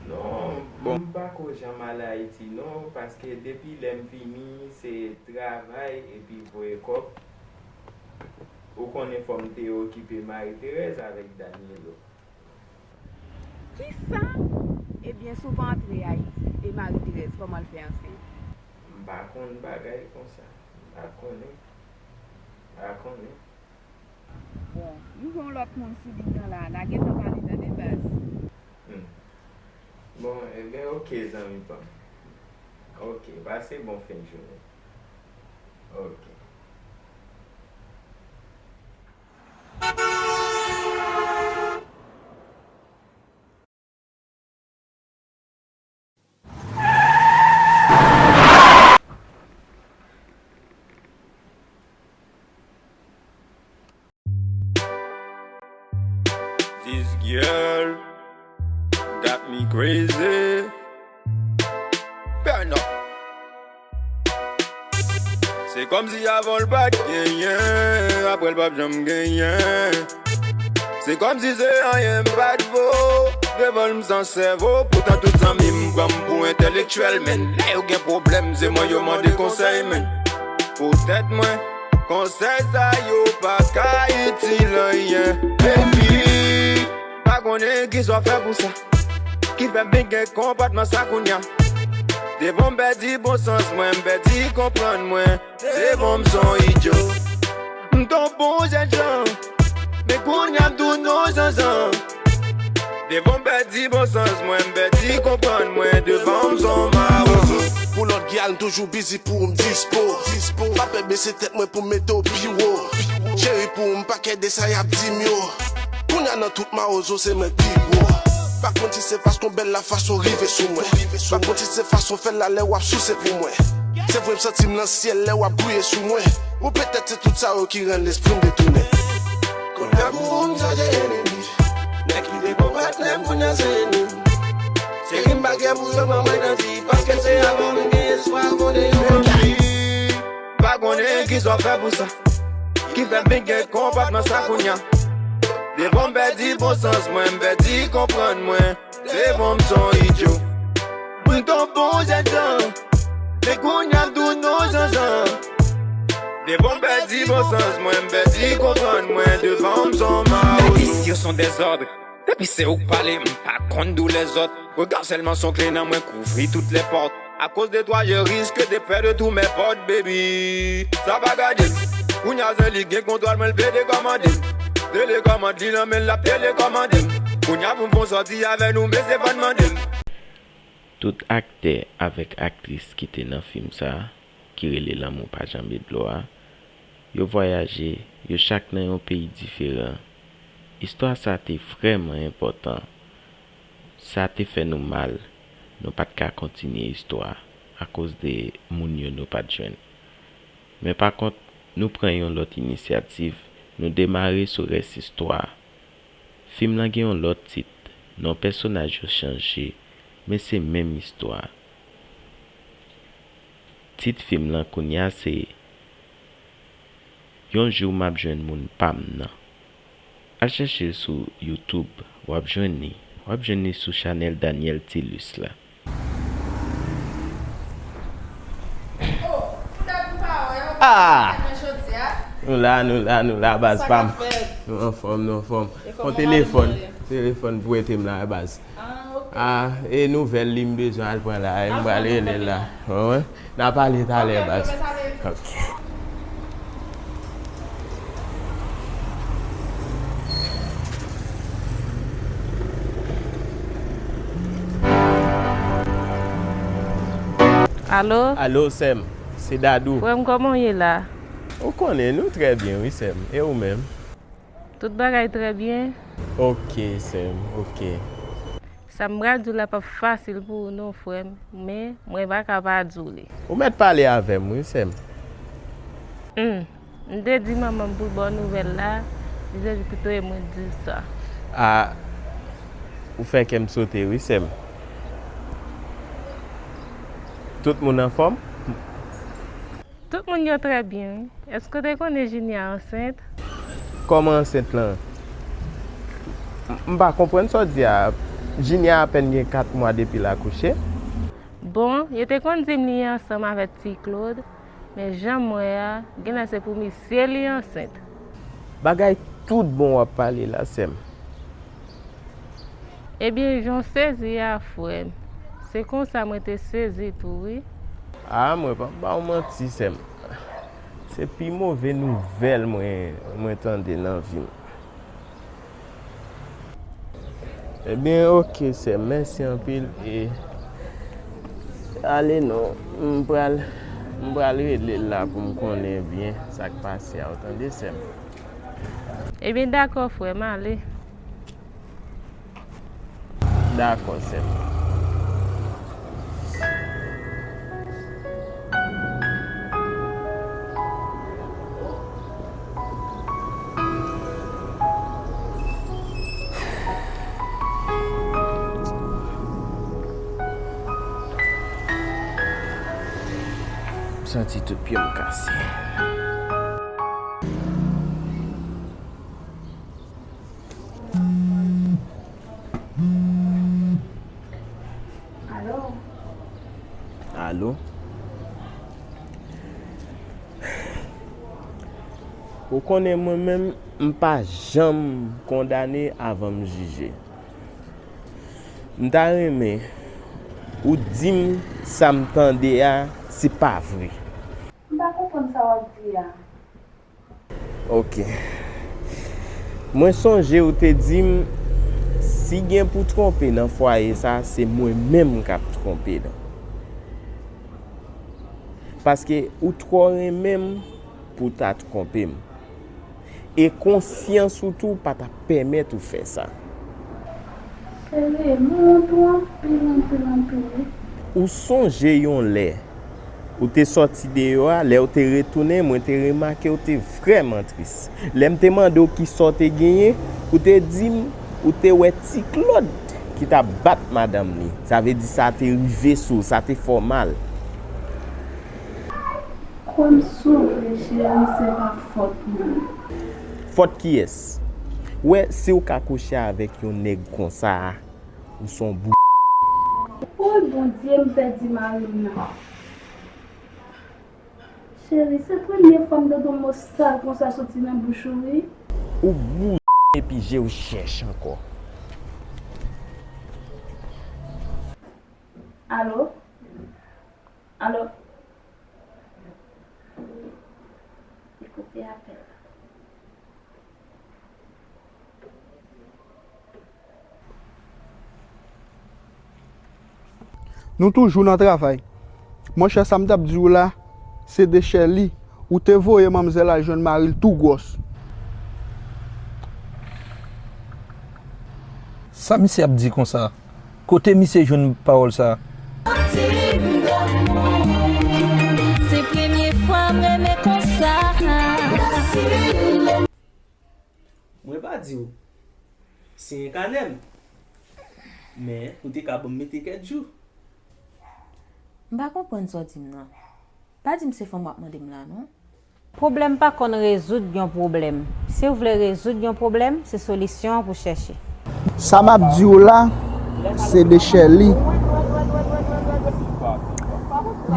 Non, bon, m pako janm al Ayiti non, paske depi lè m vini, se travay epi voye kòb. Ou konnen fò m te okipe Marie Thérèse avèk Danielo. Kisa? Ebyen, si w pa antre Ayiti, e Marie Thérèse, kòman l fè ansent? M pa konn bagay konsa. M pa konnen. M pa konnen. Bon, m gen yon lòt moun sou liy nan la. N a gentan pale tande baz. Hmm. Bon, ebyen, oke, zanmi pa m. Oke, pase bon fen jounen. Oke. This girl got me crazy. Burn up. Se kòmsi avan l pa t genyen, apre l p ap janm genyen. Se kòmsi se anyen m pa t vo. Devan l m san sèvo, poutan tout zanmi m pran m pou entèlektyèl, men lè yo gen pwoblèm, se mwen yo mande konsèy, men poutèt mwen, konsèy sa yo pa ka itil anyen. Baby, pa konnen kisa w fè pou sa. Ki fè m vin gen konpòtman sa kounya. Devan m pèdi bon sans mwen, m pèdi konprann mwen. Devan m s on idyo. M tonbe yon jènjan. Men kounya m tounen yon zanzan. Devan m pèdi bon sans mwen, m pèdi konprann mwen. Devan m s on mawozo. Pou lòt gyal m toujou bizi pou m dispo. Dispo. Pa pè bese tèt mwen pou m mete w pi wo. Cheri pou m pa kè de sa y ap di m yo. Kounya nan tout mawozo se mwen k pi gwo. Pa konn si se paske w bèl la fason w rive sou mwen. Pa konn si se fason w fè l la lè w ap souse pou mwen. Se vre m santi m nan syèl lè w ap gouye sou mwen. Ou petèt se tout sa yo ki rann lespri m detounen. Kounya pou ou m chanje enemi. Nèg ki te bon patnè m kounya se enmi m. Seri m pa gen pou yo ban mwen nan vi paske se avan m gen espwa konnen yo anvi. Pa konnen kisa w fè pou sa. Ki fè m vin gen konpòtman sa kounya. Devan m pèdi bon sans mwen, m pèdi konprann mwen. Devan m s on idyo. M tonbe yon jènjan. Men kounya m tounen yon zanzan. Devan m pèdi bon sans mwen, m pèdi konprann mwen. Devan m s on mawozo. Depi si yo s on dezòd. Depi se ou k pale, m pa konn dou lèzòt. Rega sèlman s on kle nan mwen kouvri tout lè pòt. Akoz de twa, je risque de perdre tous mes potes, baby. Sa pa gade m. Kounya se li gen kontwòl mwen, l vle dekomande m. Telekomand li nan men l, l ap telekomande m. Kounya pou m fè yon sòti avè nou, mesye fò n mande m. Tout aktè avèk aktris ki te nan fim sa a, ki rele Lanmou pa janbe dlo a, yo vwayaje, yo chak nan yon peyi diferan. Istwa sa a te vrèman enpòtan. Sa te fè nou mal. Nou pa t ka kontinye istwa a akoz de moun yo nou pa t jwenn. Men pa kont, nou pran yon lòt inisyativ, nou demare sou rès istwa a. Fim lan gen yon lòt tit, non pèsonaj yo chanje, men se menm istwa a. Tit fim lan kounya se Yon jou m ap jwenn moun pa m nan. Al chèche l sou YouTube, w ap jwenn li. W ap jwenn li sou chanèl Daniel Tilus la. Oh, pou dat m pa wè, ou pa wè nan jodi a. Nou la, nou la, nou la, baz pa m. Nou anfòm, nou anfòm. On telefòn, telefòn pou ete m la, baz. Ah, ok. Ah, e nouvèl li m bezwen al pran la, e m pral rele l la. Wi, wi. N a pale talè, baz. Ok. Alo? Alo, sè m. Se Dadou. Frè m, kòman w ye la? Ou konnen, nou trè byen, wi, sè m. E ou menm? Tout bagay trè byen. Ok, sè m, ok. Sa m pral di w la p ap fasil pou ou non, frè m, men mwen pa ka pa di w li. Ou mèt pale avè m, wi, sè m. Humm, m te di manman m pou l ba w nouvèl la, li te di pito e mwen di l sa. A, ou fè kè m sote, wi, sè m. Tout moun anfòm? Tout moun yo trè byen, wi. Èske w te konnen Jinia ansent? Kòman ansent lan? M, m pa konprann sa w di a. Jinia apèn gen kat mwa depi l akouche. Bon, yo te konn di m li ansanm avèk Ti Claude, men jan m wè a, genlè se pou misye li ansent. Bagay tout bon w ap pale la, sè m. Ebyen, jan w sezi a, frè m, se konsa mwen te sezi tou, wi. A, mwen p ap ba w manti, sè m. Se pi move nouvèl mwen, mwen tande nan vi m. Ebyen, ok, sè m, mèsi anpil. E, ale non, m pral, m pral rele l la pou m konnen byen sa k pase a, w tande, sè m? Ebyen, dakò, frè m, ale. Dakò, sè m. M santi tout pye m kase. Alo? Alo? Ou konnen mwen menm, m pa janm kondane avan m jije. M ta renmen ou di m sa m tande a, se pa vre. M pa konprann sa w ap di a. Ok. Mwen sonje ou te di m, si gen pou twonpe nan fwaye sa, se mwen menm k ap twonpe l. Paske ou twò renmen m pou w ta twonpe m. E konsyans ou tou pa t ap pèmèt ou fè sa. Sere, mwen wont ou anpil, anpil, anpil, wi. Ou sonje yon lè ou te sòti deyò a, lè w te retounen, mwen te remake w te vrèman tris. Lè m te mande w kisa w te genyen, ou te di m ou te wè Ti Claude ki t ap bat madanm li. Sa vle di sa te rive sou w, sa te fè w mal. Kwè m sove, cheri, se pa fòt mwen. Fòt kiyès? Ou wè, si w ka kouche avèk yon nèg konsa a, ou s on bou. Woy, Bondye, m pèdi mari m nan. Cheri, se premye fwa m tande yon mo sal konsa soti nan bouch ou, wi. Ou bou epi je w chèch ankò. Alo? Alo? Li koupe apèl la. Nou toujou nan travay. Monchè, sa m t ap di w la, se de Sherly. Ou te voye manmzèl al jwenn mari l tou gwòs. Sa misye ap di konsa? Kote misye jwenn pawòl sa? Di m d'amour, se premye fwa m renmen konsa. Mwen pa di w siyen kanè m, men ou te ka ban m mete kèk jou. M pa konprann sa w di m nan. Pa di m se fanm w ap mande m la non. Pwoblèm pa konn rezoud yon pwoblèm. Si w vle rezoud yon pwoblèm, se solisyon an pou chèche. Sa m ap di w la, se de Sherly.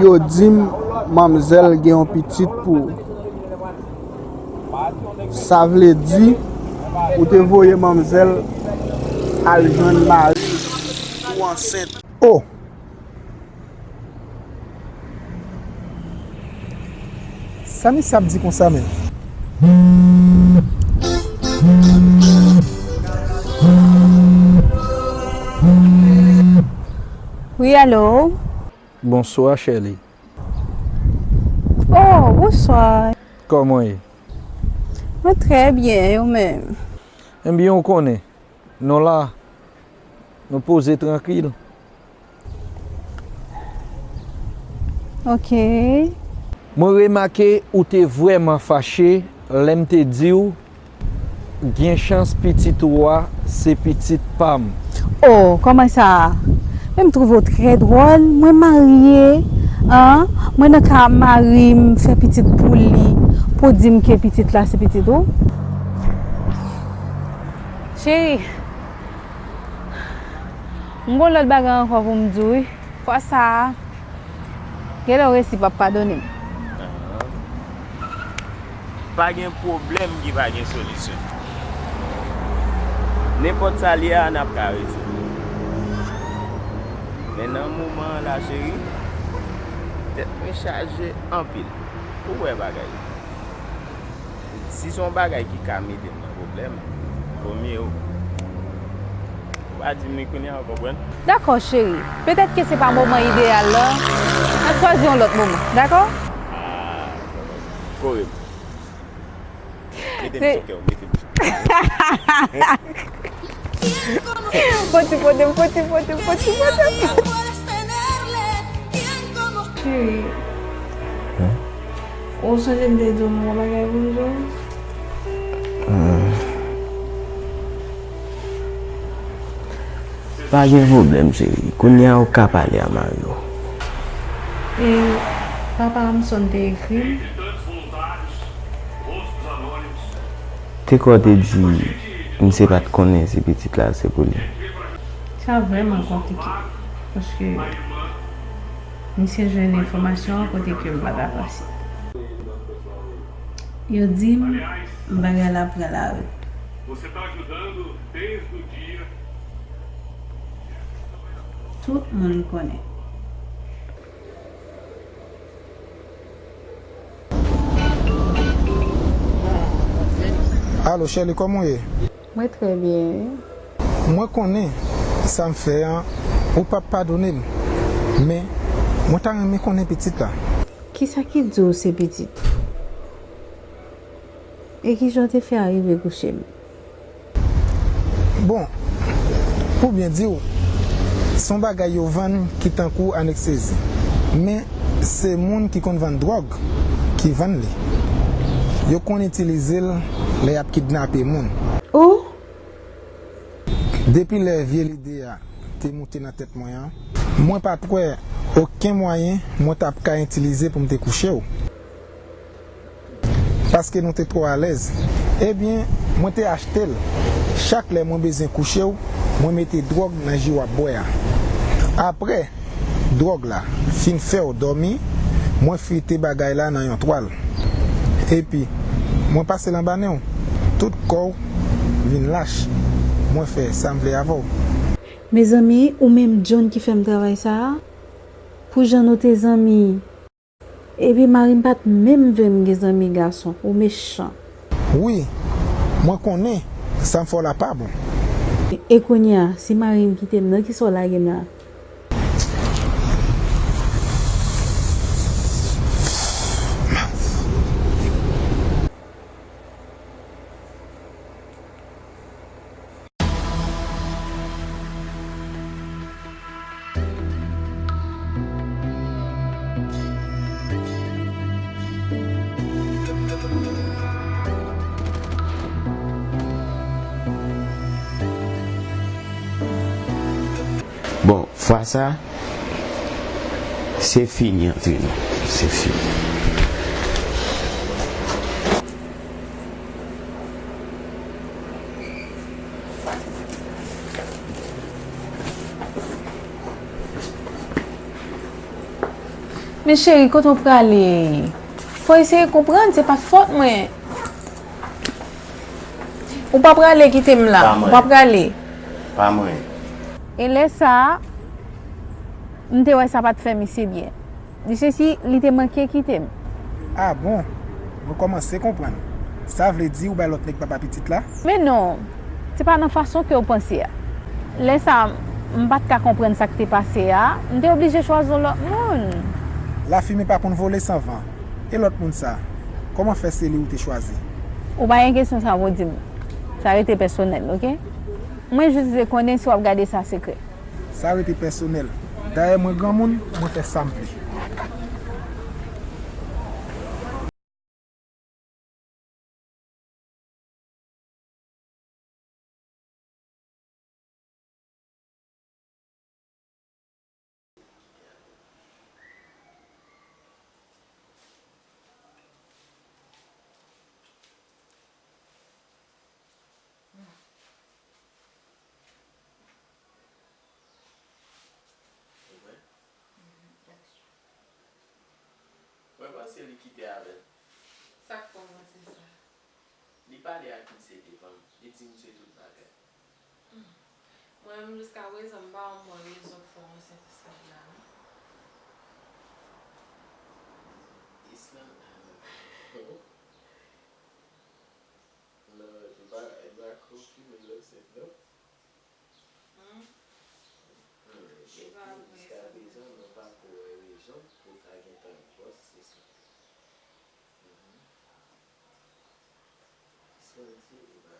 Yo di m manmzèl gen yon pitit pou ou. Sa vle di, ou te voye manmzèl al jwenn mari l pou ansent. Oh! Sa mesye ap di konsa menm? Wi, alo? Bonswa, Sherley. Oh, bonswa. Kòman w ye? Mwen trè byen, e ou menm? Ebyen, ou konnen, nou la, nou poze trankil. Ok. Mwen remake ou te vrèman fache lè m te di w gen chans pitit ou a se pitit pa m. Oh, kòman sa? Men m twouve w trè dwòl. Mwen marye, an? Mwen nan ka mari m fè pitit pou li, pou w di m ke pitit la se pitit ou? Cheri, m gon lòt bagay ankò pou m di w, wi. Fwa sa a, genlè w resi p ap padone m. Ahan. Pa gen pwoblèm ki pa gen solisyon. Nenpòt sa l ye a, n ap ka rezoud li. Men nan moman an la, cheri, tèt mwen chaje anpil. Ou wè bagay. Si se yon bagay ki ka mete m nan pwoblèm, vomye ou, ou pa di m li kounye a, ou konprann? Dakò, cheri. Petèt ke se pa moman ideyal la. N ap chwazi yon lòt moman, dakò? Ah, kore m. Mete m sou kè w, mete m sou kè w. Fò ti pote m, fò ti pote m, fò ti pote m. Cheri, ou sonje m te di w m gon bagay pou m di w? Hmm. Pa gen pwoblèm, cheri. Kounye a ou ka pale a mari w. E papa Hamson te ekri m. Te kwè w te di misye pa t konnen si pitit la se pou li. Sa vrèman konplike, paske misye jwenn enfòmasyon an kote ke m pa t apranse. Yo di m bagay la pran lari. Tout moun konnen. Alo, Sherley, kòman w ye? Mwen trè byen, wi. Mwen konnen sa m fè an, ou p ap padone m, men mwen ta renmen konnen pitit la. Kisa ki di w se pitit? E kijan w te fè arive kouche m? Bon, pou byen di w, se yon bagay yo vann ki tankou aneksezi. Men, se moun ki konn vann dwòg ki vann li. Yo konn itilize l lè y ap kidnape moun. Oh! Depi lè vye lide a te moute nan tèt mwen an, mwen pa t wè okenn mwayen mwen t ap ka itilize pou m te kouche w. Paske nou te twò alèz. Ebyen, mwen te achte l. Chak lè mwen bezwen kouche w, mwen mete dwòg nan ji w ap bwè a. Apre dwòg la fin fè w dòmi, mwen frite bagay la nan yon twal. Epi, mwen pase l anba nen w. Tout kò w vin lach. Mwen fè sa m vle avè w. Mezanmi, ou menm John ki fè m travay sa a? Pou jan nou te zanmi. Epi mari m pa t menm vle m gen zanmi gason, ou mechan. Wi, mwen konnen sa m fè w la pa bon. E kounye a, si mari m kite m nan, kisa w lage m la? Bon, fwa sa, se fini antre nou. Se fini. Men cheri, kote w prale? Fò w eseye konprann, se pa t fòt mwen. Ou pa prale kite m la. Pa mwen. Ou pa prale. Pa mwen. E lè sa a, m te wè sa pa t fè misye byen. Di sesi, li te manke kite m. Ah bon? Mwen kòmanse konprann. Sa vle di ou bay lòt nèg papa pitit la? Men non, se pa nan fason ke w panse a. Lè sa a, m pa t ka konprann sa k te pase a, m te oblije chwazi yon lòt moun. Lafimen pa konn vole san van. E lòt moun sa? Kòman fè se li ou te chwazi? Ou pa gen kesyon sa pou w di m. Sa rete pèsonèl, oke? Mwen jis vle konnen si w ap gade sa sekrè. Sa rete pèsonèl. Dayè mwen granmoun, mwen fè sa m vle. Ou wè? Mwen panse li kite avè l. Sa k fè w panse sa? Li pale ak misye devan m. Li di misye tout bagay. Mwen menm jiskaprezan m pa wè yon bon rezon k fè w ansent Islanda non. Islanda? Non, li pa, li pa konfime l ansent non. Epi jiskaprezan mwen pako wè rezon pou ta gentan gwòs se sa. Santi li pa